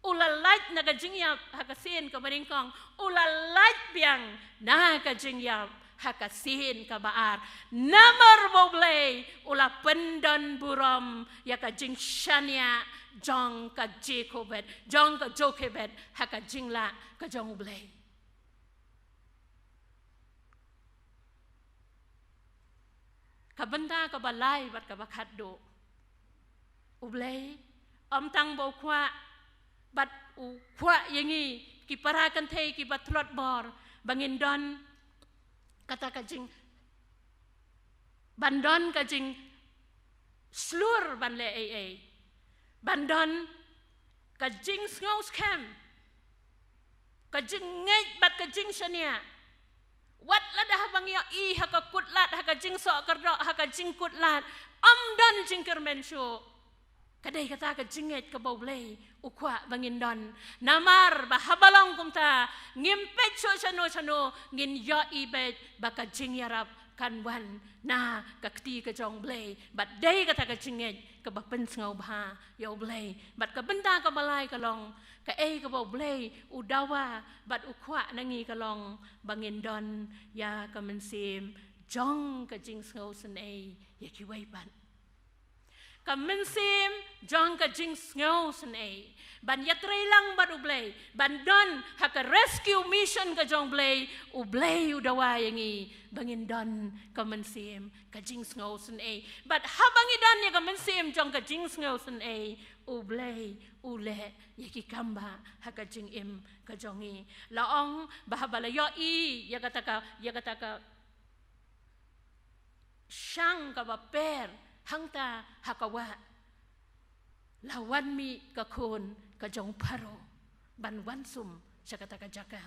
U la lait na ka jingïap ha ka sien kaba nyngkong, u la lait biang na ka jingïap ha ka sien kaba ar. Namar ba u Blei u la pyndon burom ïa ka jingshaniah jong ka Jokebed, jong ka Jokebed ha ka jinglah ka jong u Blei. Ka bynta kaba lai bad kaba khatduh, u Blei ym tang ba u kwah, bad u kwah ïa ngi ki para kynthei kiba tlot bor ba ngin don kata ka jing, ban don ka jingshlur ban leh ei ei, ban don ka jingsngew skhem, ka jingngeit bad ka jingshaniah. Wat lada haba ngi ïohi ha ka kutlad, ha ka jingsoh kyrdoh, ha ka jingkutlad, ym don jingkyrmen shuh. Ka dei kata ka jingngeit kaba u Blei u kwah ba ngin don. Namar ba haba long kumta, ngim peit shuh shano shano, ngin ïohi beit ba ka jingïarap kan wan na ka kti ka jong u Blei. Bad dei kata ka jingngeit kaba pynsngewbha ïa u Blei. Bad ka bynta kaba lai ka long, kaei kaba u Blei u dawa bad u kwah na ngi ka long ba ngin don ïa ka mynsiem jong ka jingsngewsynei ïa kiwei pat. Ka mynsiem jong ka jingsngewsynei ban ïatrei lang bad u Blei, ban don ha ka rescue mission ka jong u Blei. U Blei u dawa ïa ngi ba ngin don ka mynsiem ka jingsngewsynei. Bad haba ngi don ïa ka mynsiem jong ka jingsngewsynei, u Blei u leh ïa ki kambah ha ka jingim ka jong ngi. La ong ba haba la ïohi ïa kata ka, ïa kata ka shang kaba per hangta ha ka wah, la wan mih ka khun ka jong u Pharaoh ban wan sum sha kata ka jaka.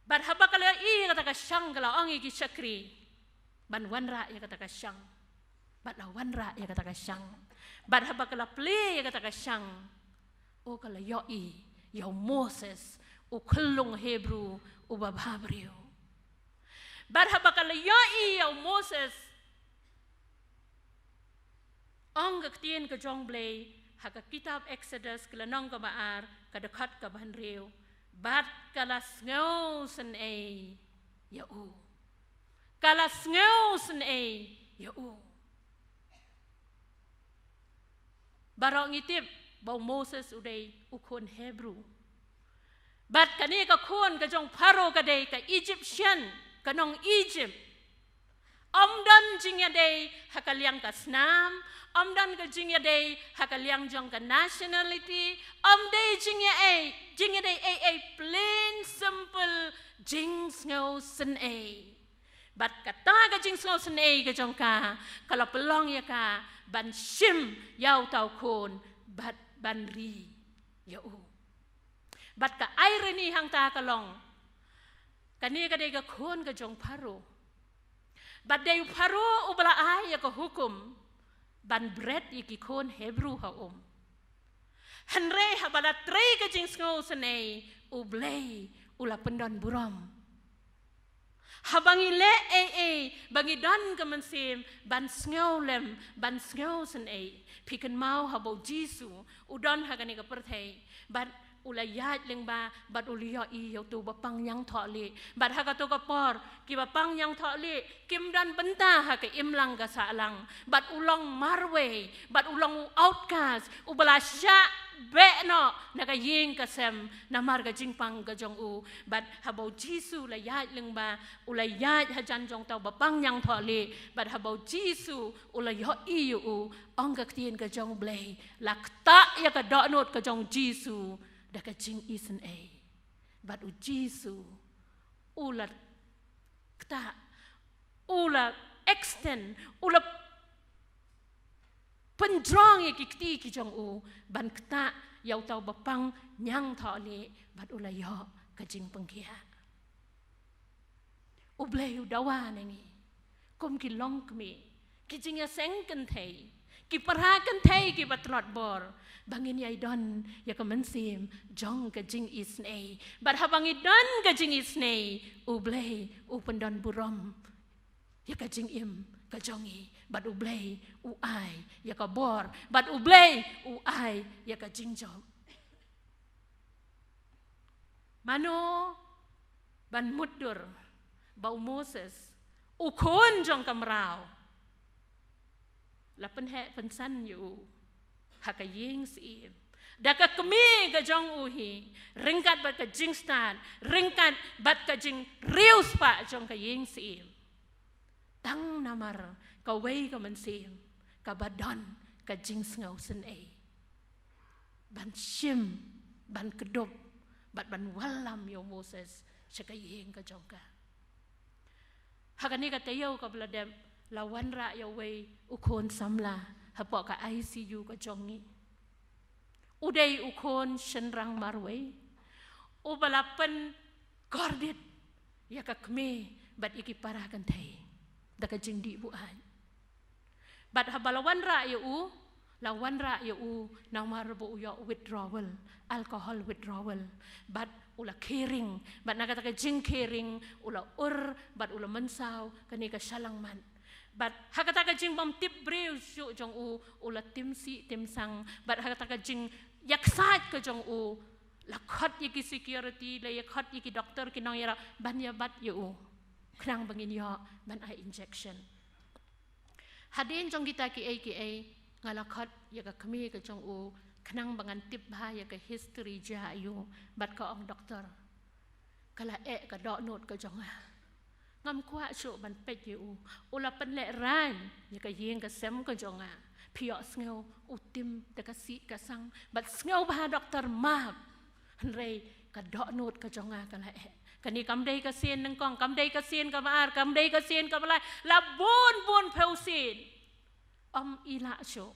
Bad haba ka la ïohi ïa kata ka shang, ka la ong ïa ki shakri ban wanrah ïa kata ka shang. Bad la wanrah ïa kata ka shang. Bad haba ka la plie ïa kata ka shang, oh, ka la ïohi ïa u Moses, u khyllung Hebru uba bhabriew. Bad haba ka la ïohi ïa u Moses, ong ka ktien ka jong u Blei ha ka kitab Exodus, ka lynnong kaba ar, ka dkhot kaba hynriew, bad ka la sngewsynei ïa u. Ka la sngewsynei ïa u. Baroh ngi tip ba u Moses u dei u khun Hebru. Bad kane ka khun ka jong u Pharaoh ka dei ka Egyptian, ka nong Egypt. Ym don jingïadei ha ka liang ka snam, ym don ka jingïadei ha ka liang jong ka nationality, ym dei jingïadei, jingïadei ei ei, plain simple jingsngewsynei. Bad kata ka jingsngewsynei ka jong ka, ka la pynlong ïa ka ban shim ïa uta u khun bad ban ri ïa u. Bad ka irony hangta ka long, kane ka dei ka khun ka jong Pharaoh. Bad dei u Pharaoh uba la ai ïa ka hukum ban bret ïa ki khun Hebru ha um. Hynrei haba la trei ka jingsngewsynei, U Blei u la pyndon burom. Haba ngi leh ei ei, ba ngi don ka mynsiem ban sngewlem, ban sngewsynei, phi kynmaw haba U Jisu u don ha kane ka pyrthei, bad u la ïaid lyngba, bad u la ïohi ïa uto ba pang ñiangthohlieh. Bad ha kato ka por, ki ba pang ñiangthohlieh kim don bynta ha ka imlang ka sahlang. Bad u long marwei, bad u long u outcast, uba la shah beh noh na ka ïing ka sem namar ka jingpang ka jong u. Bad haba U Jisu u la ïaid lyngba, u la ïaid hajan jong uta u ba pang ñiangthohlieh. Bad haba U Jisu u la ïohi ïa u, ong ka ktien ka jong U Blei, la ktah ïa ka dohnud ka jong U Jisu da ka jingisynei. Bad U Jisu u la ktah, u la extend, u la pynjrong ïa ki kti ki jong u ban ktah ïa uta u ba pang ñiangthohlieh, bad u la ïoh ka jingpynkhiah. U Blei u dawa na ngi kum ki longkmie, ki jingïaseng kynthei, ki para kynthei ki ba tlot bor, ba ngin ïai don ïa ka mynsiem jong ka jingisynei. Bad haba ngi don ka jingisynei, U Blei u pyndon burom ïa ka jingim ka jong ngi. Bad U Blei u ai ïa ka bor, bad U Blei u ai ïa ka jingjop. Mano ban mutdur ba u Moses, u khun jong ka mraw, la pynheh pynsan ïa u ha ka ïing syiem da ka kmie ka jong u hi, ryngkat bad ka jingstad, ryngkat bad ka jingriewspah jong ka ïing syiem? Tang namar kawei ka mynsiem kaba don ka jingsngewsynei ban shim, ban kdup, bad ban wallam ïa u Moses sha ka ïing ka jong ka. Ha kane ka taïew kaba la dep, la wanrah ïa uwei u khun samla hapoh ka I C U ka jong ngi. U dei u khun shynrang marwei uba la pynkordit ïa ka kmie bad ïa ki para kynthei da ka jingdih buaid. Bad haba la wanrah ïa u, la wanrah ïa u namar ba u ïoh withdrawal, alcohol withdrawal. Bad u la kheiñ, bad na kata ka jingkheiñ u la ur, bad u la mynsaw kane ka shyllangmat. Bad ha kata ka jingbymtip briew shuh jong u, u la tim sih tim sang. Bad ha kata ka jingïaksaid ka jong u, la khot ïa ki security, la ïa khot ïa ki doktor, ki nongïarap ban ïa bat ïa u, khnang ba ngin ïoh ban ai injection. Hadien jong kita kiei kiei, nga la khot ïa ka kmie ka jong u khnang ba ngan tip bha ïa ka history jia ïa u. Bad ka ong, "Doktor, ka la eh ka dohnud ka jong nga. Ngam kwah shuh ban peit ïa u. U la pynlehraiñ ïa ka ïing ka sem ka jong nga. Phi ïohsngew, u tim da ka sih ka sang. Bad sngewbha doktor, map. Hynrei ka dohnud ka jong nga ka la eh. Kane kam dei ka sien nyngkong, kam dei ka sien kaba ar, kam dei ka sien kaba lai. La bun bun phew sien. Ym i lah shuh.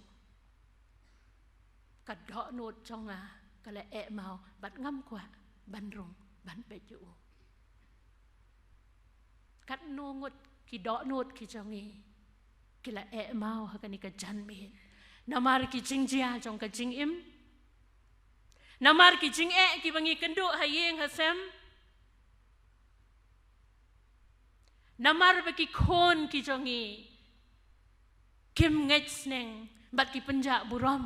Ka dohnud jong nga ka la eh maw, bad ngam kwah ban rung ban peit ïa u." Katno ngut ki dohnud ki jong ngi ki la eh maw ha kane ka janmiet namar ki jingjia jong ka jingim, namar ki jingeh kiba ngi kynduh ha ïing ha sem, namar ba ki khun ki jong ngi kim ngeit sneng bad ki pynjah burom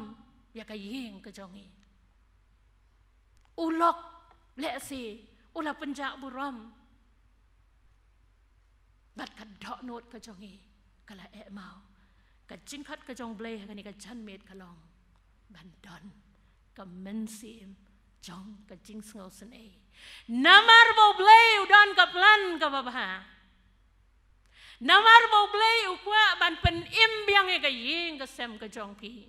ïa ka ïing ka jong ngi. U lok lehse u la pynjah burom, bad ka dohnud ka jong ngi ka la eh maw. Ka jingkhot ka jong U Blei ha kane ka janmiet ka long ban don ka mynsiem jong ka jingsngewsynei. Namar ba U Blei u don ka plan kaba bha. Namar ba U Blei u kwah ban pynim biang ïa ka ïing ka sem ka jong phi.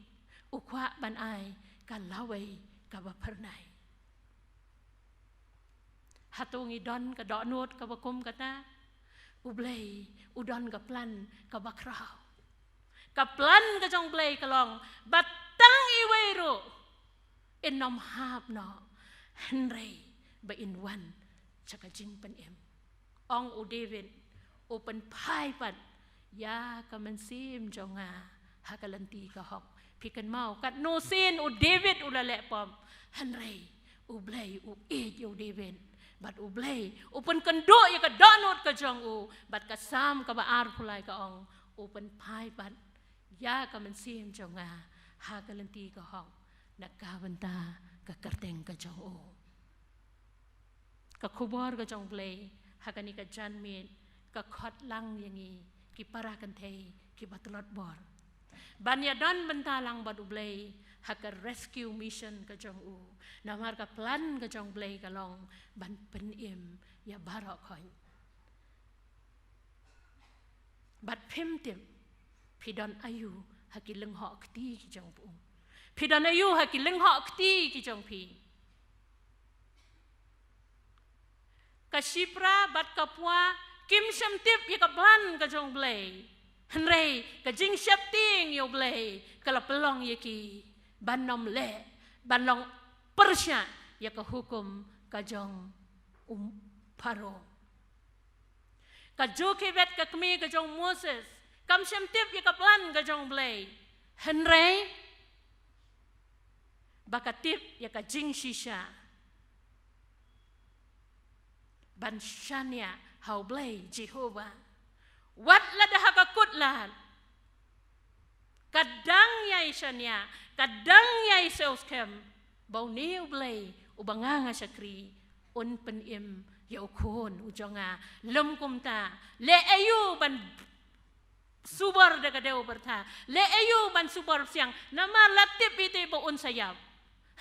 U kwah ban ai ka lawei kaba phyrnai. Hato ngi don ka dohnud kaba kum kata? U Blei u don ka plan kaba khraw. Ka plan ka jong U Blei ka long ba tang iwei ruh in ym hap noh, hynrei ba in wan sha ka jingpynim. Ong u David, u pynphai pat ïa ka mynsiem jong nga ha ka lynti ka hok. Phi kynmaw katno sien u David u la leh pop, hynrei U Blei u ïeit ïa u David. Bad U Blei u pynkynduh ïa ka dohnud ka jong u. Bad ka Salm kaba arphew lai ka ong, u pynphai pat ïa ka mynsiem jong nga ha ka lynti ka hok, na ka bynta ka kyrteng ka jong u. Ka khubor ka jong U Blei ha kane ka janmiet ka khot lang ïa ngi ki para kynthei kiba tlot bor ban ïadon bynta lang bad U Blei ha ka rescue mission ka jong u. Namar ka plan ka jong U Blei ka long ban pynim ïa baroh khoit. Bad phim tip phi don aïu ha ki lyngngoh kti ki jong phi. Phi don aïu ha ki lyngngoh kti ki jong phi. Ka Shiphrah bad ka Puah kim shym tip ïa ka plan ka jong U Blei. Hynrei ka jingsheptieng ïa U Blei ka la pynlong ïa ki ban ym leh, ban long pyrshah ïa ka hukum ka jong u Pharaoh. Ka Jochebed ka kmie ka jong u Moses kam shym tip ïa ka plan ka jong U Blei. Hynrei ba ka tip ïa ka jingshisha ban shaniah ha U Blei Jehobah. Wat lada ha ka kut lad ka dang ïai shaniah, ka dang ïai sngewskhem ba une U Blei uba nga nga shakri un pynim ïa u khun u jong nga. Lym kumta, leh aïu ban subor da ka dew byrtha, leh aïu ban subor pyrshang, namar la tip ïa u ba un sa ïap.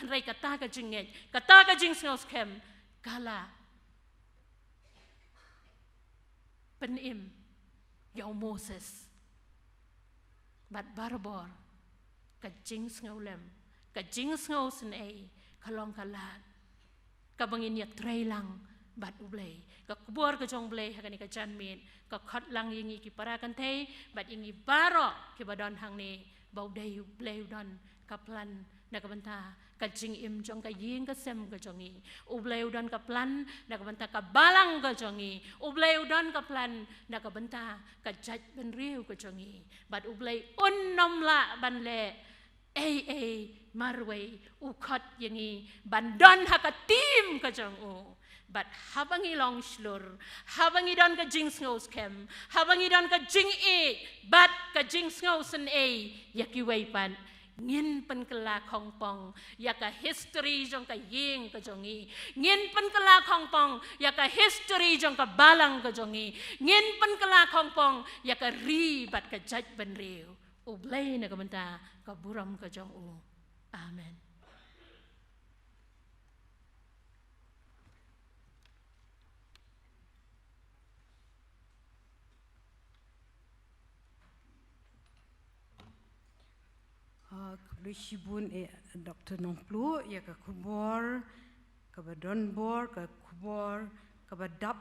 Hynrei kata ka jingngeit, kata ka jingsngewskhem ka la pynim ïa u Moses. Bad barabor ka jingsngewlem, ka jingsngewsynei ka long ka lad kaba ngin ïatrei lang bad U Blei. Ka khubor ka jong U Blei ha kane ka janmiet ka khot lang ïa ngi ki para kynthei bad ïa ngi baroh kiba don hangne ba U Blei, U Blei u don ka plan na ka bynta ka jingim jong ka ïing ka sem ka jong ngi. U Blei u don ka plan na ka bynta ka balang ka jong ngi. U Blei u don ka plan na ka bynta ka jaitbynriew ka jong ngi. Bad U Blei un ym lah ban leh ei ei marwei, u khot ïa ngi ban don ha ka team ka jong u. Bad haba ngi long shlur, haba ngi don ka jingsngewskhem, haba ngi don ka jingïeit bad ka jingsngewsynei ïa kiwei pat, ngin pynkylla khongpong ïa ka history jong ka ïing ka jong ngi. Ngin pynkylla khongpong ïa ka history jong ka balang ka jong ngi. Ngin pynkylla khongpong ïa ka ri bad ka jaitbynriew. U Blei na ka bynta ka burom ka jong u. Amen. Ah, khublei shibun, eh, Doctor Nongpluh, ïa ka khubor kaba don bor, ka khubor kaba dap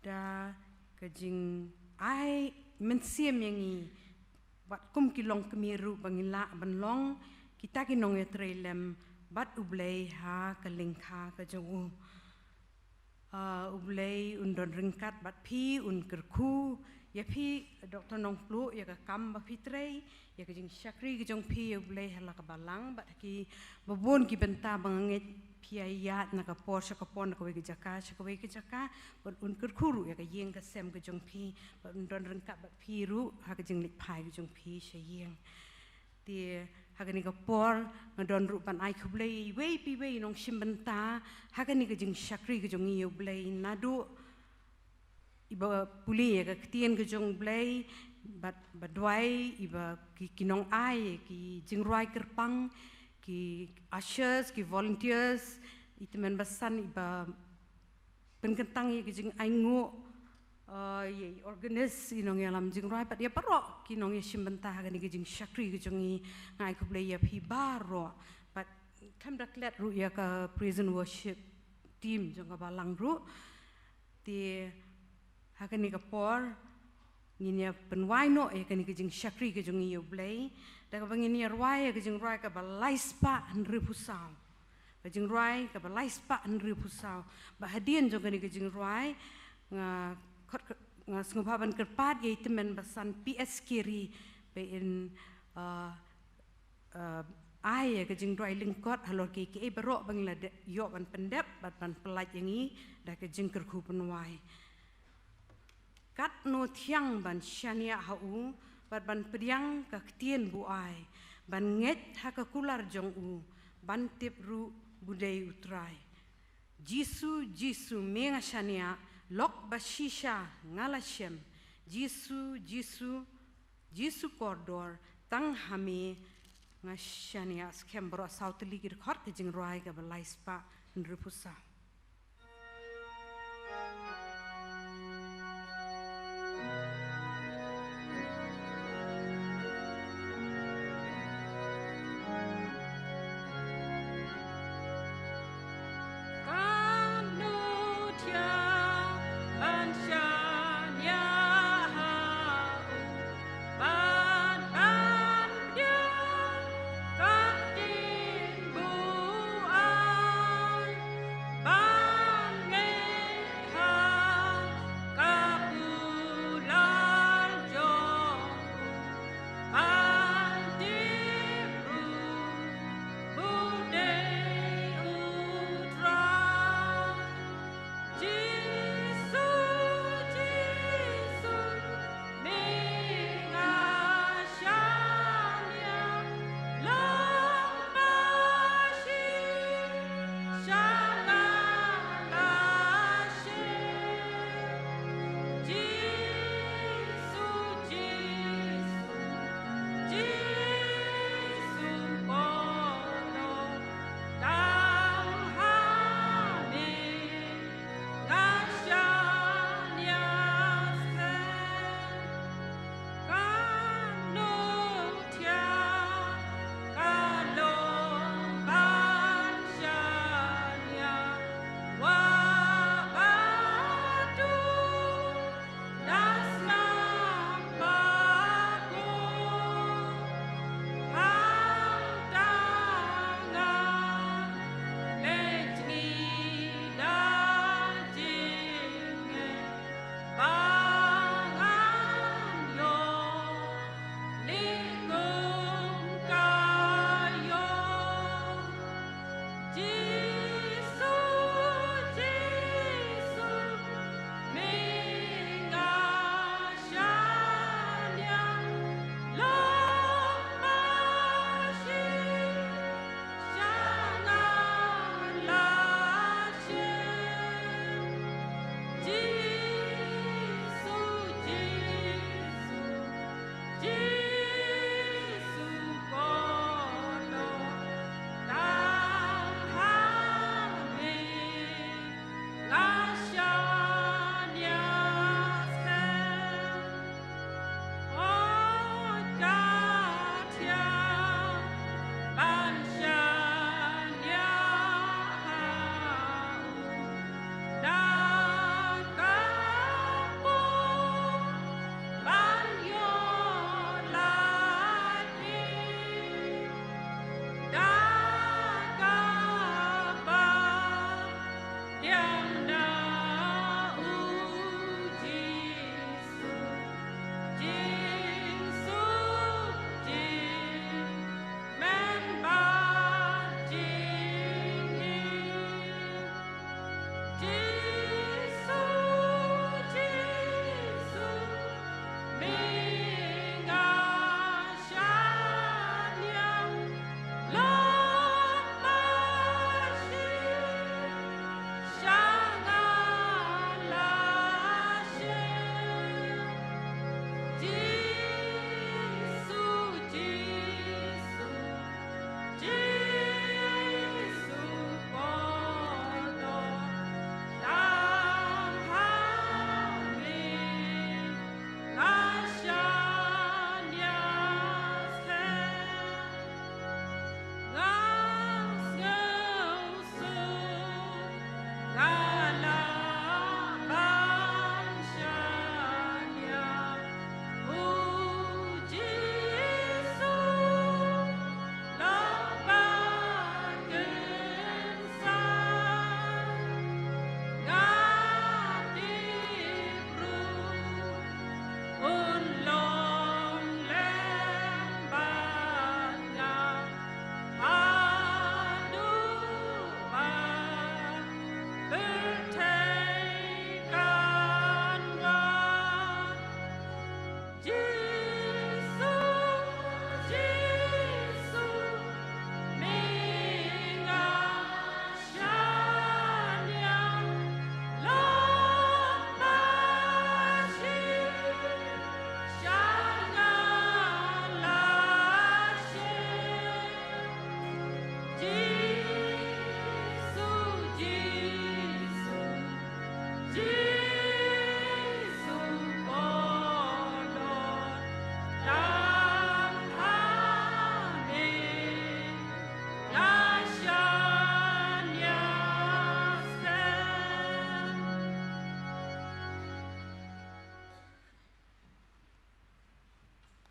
da ka jingai mynsiem ïa ngi, wat kum ki longkmie ruh ba ngin lah ban long kita ki nongïatreilang bad U Blei ha ka lyngkha ka jong u. Ah, U Blei un don ryngkat bad phi, un kyrkhu ïa phi, Doctor Nongpluh, ïa ka kam ba phi trei, ïa ka jingshakri ka jong phi ïa U Blei ha la ka balang bad ha kiba bun ki bynta ba nga ngeit phi ïaid na ka por sha ka por, na kawei ka jaka sha kawei ka jaka, bad un kyrkhu ruh ïa ka ïing ka sem ka jong phi, bad un don ryngkat bad phi ruh ha ka jingleit phai ka jong phi sha ïing. Te ha kane ka por nga don ruh ban ai khublei iwei pa iwei i nongshim bynta ha kane ka jingshakri ka jong ngi ïa U Blei, naduh iba pule ïa ka ktien ka jong U Blei, bad ba duwai, iba ki, ki nongai, ki jingrwai kyrpang, ki ushers, ki volunteers, i tymmen basan iba pynkyntang ïa ka jingainguh, Uh, ïa i organist, i nongïalam jingrwai, bad ïa baroh ki nongïashim bynta ha kane ka jingshakri ka jong ngi. Nga ai khublei ïa phi baroh, bad khlem da klet ruh ïa ka praise and worship team jong ka balang ruh. Te ha kane ka por ngin ïa pynwai noh ïa kane ka jingshakri ka jong ngi ïa U Blei da kaba ngin ïa rwai ïa ka jingrwai kaba lai spah hynriewphew saw. Ka jingrwai kaba lai spah hynriewphew saw. Bad hadien jong kane ka jingrwai, nga khot, nga sngewbha ban kyrpad ïa i tymmen basan P S Carey ba in, uh, uh, ai ïa ka jingrwai lyngkot halor kiei kiei baroh ba ngi la ïoh ban pyndep bad ban pyllait ïa ngi da ka jingkyrkhu pynwai. Katno thiang ban shaniah ha u, bad ban pdiang ka ktien ba u ai, ban ngeit ha ka kular jong u, ban tip ruh ba u dei U Trai. Jisu, Jisu, me nga shaniah, lok ba shisha nga la shem. Jisu, Jisu, Jisu kordor, tang ha me nga shaniah. Skhem baroh saw tylli ki dkhot ka jingrwai kaba lai spah hynriewphew saw.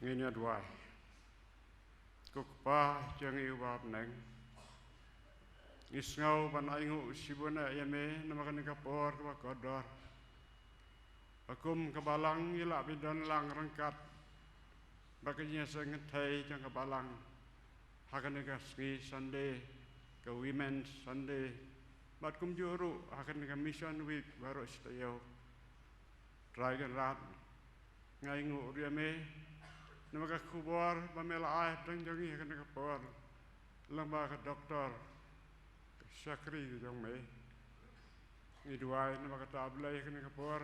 Ngin ïa duwai. Ko Kpa jong ngi uba ha bneng, ngi sngew ban ainguh shibun ïa me namar kane ka por kaba kordor. Ba kum ka balang ngi lah ban don lang ryngkat bad ka jingïaseng kynthei jong ka balang ha kane ka sngi Sunday, ka Women's Sunday, bad kumjuh ruh ha kane ka Mission Week baroh shi taïew. Trai Kynrad, nga ainguh ruh ïa me namar ka khubor ba me la ai hapdeng jong ngi ha kane ka por, lyngba ka doktor, ka shakri jong me. Ngi duwai namar kata, A Blei, ha kane ka por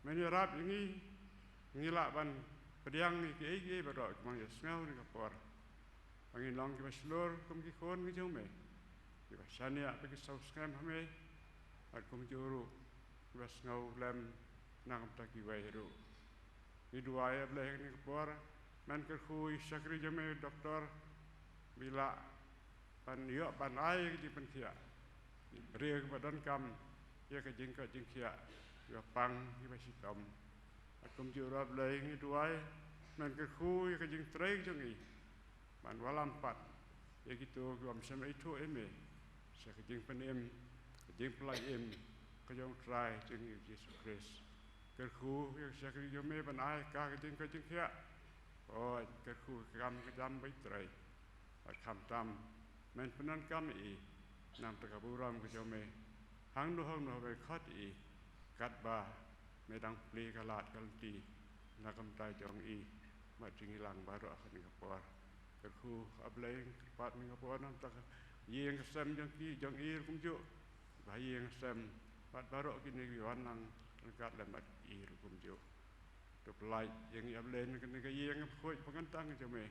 men ïarap ïa ngi, ngi lah ban pdiang ïa kiei kiei baroh kiba ngi ïohsngew ha kane ka por. Ba ngin long kiba shlur kum ki khun ki jong me, kiba shaniah bad ki sngewskhem ha me, bad kumjuh ruh kiba sngew lem na ka bynta kiwei ruh. Ngi duwai, A Blei, ha kane ka por men kyrkhu ïa u shakri jong me u doktor, ba i lah ban ïoh ban ai ïa ka jingpynkhiah, briew kiba donkam ïa ka jingkoit jingkhiah, kiba pang kiba shitom. Bad kumjuh ruh, A Blei, ngi duwai men kyrkhu ïa ka jingtrei jong ngi ban wallam pat ïa kito ki bym shym la ithuh ïa me, sha ka jingpynim, ka jingpyllait im ka jong u Trai jong ngi u Jisu Khrist. Kyrkhu ïa ka shakri jong me ban ai ka, ka jingkoit jingkhiah. Hooid, kyrkhu ïa ka kam ka jam ba i trei. Bad khamtam men pyndonkam ïa i na ka bynta ka burom ka jong me, hangno hangno ba i khot ïa i, katba me dang plie ka lad ka lynti na ka bynta jong i bad jong ngi lang baroh ha kane ka por. Kyrkhu, A Blei, kyrpad ha kane ka por na ka bynta ka ïing ka sem jong ki, jong i ruh kumjuh, ba ïing ka sem bad baroh kine ki wan lang ryngkat lem bad i ruh kumjuh. To pyllait ïa ngi, A Blei, na kane ka ïing bakhuid ba kyntang ka jong me,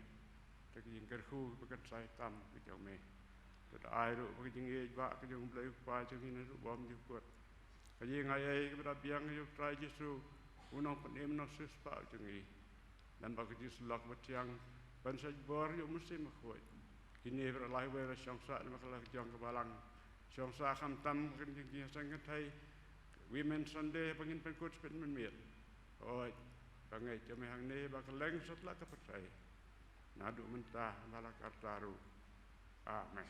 da ka jingkyrkhu ba kynsai tam ka jong me. To da ai ruh ba ka jingïeit ba ka jong U Blei U Kpa jong ngi naduh bymjukut, ka jingaiei kaba da biang ka jong U Trai Jisu, u Nongpynim Nongsiewspah jong ngi, lem bad ka jingsyllok ba thiang ban shait bor jong U Mynsiem Bakhuid. Kine baroh lai wei la shong sah namar ka la ka jong ka balang, shong sah khamtam ka jingïaseng kynthei, Women's Sunday, ba ngin pynkut spit mynmiet. Hooid, ka ngeit jong me hangne ba kylleng satlak ka pyrthei, naduh mynta bad la karta ruh. Amen.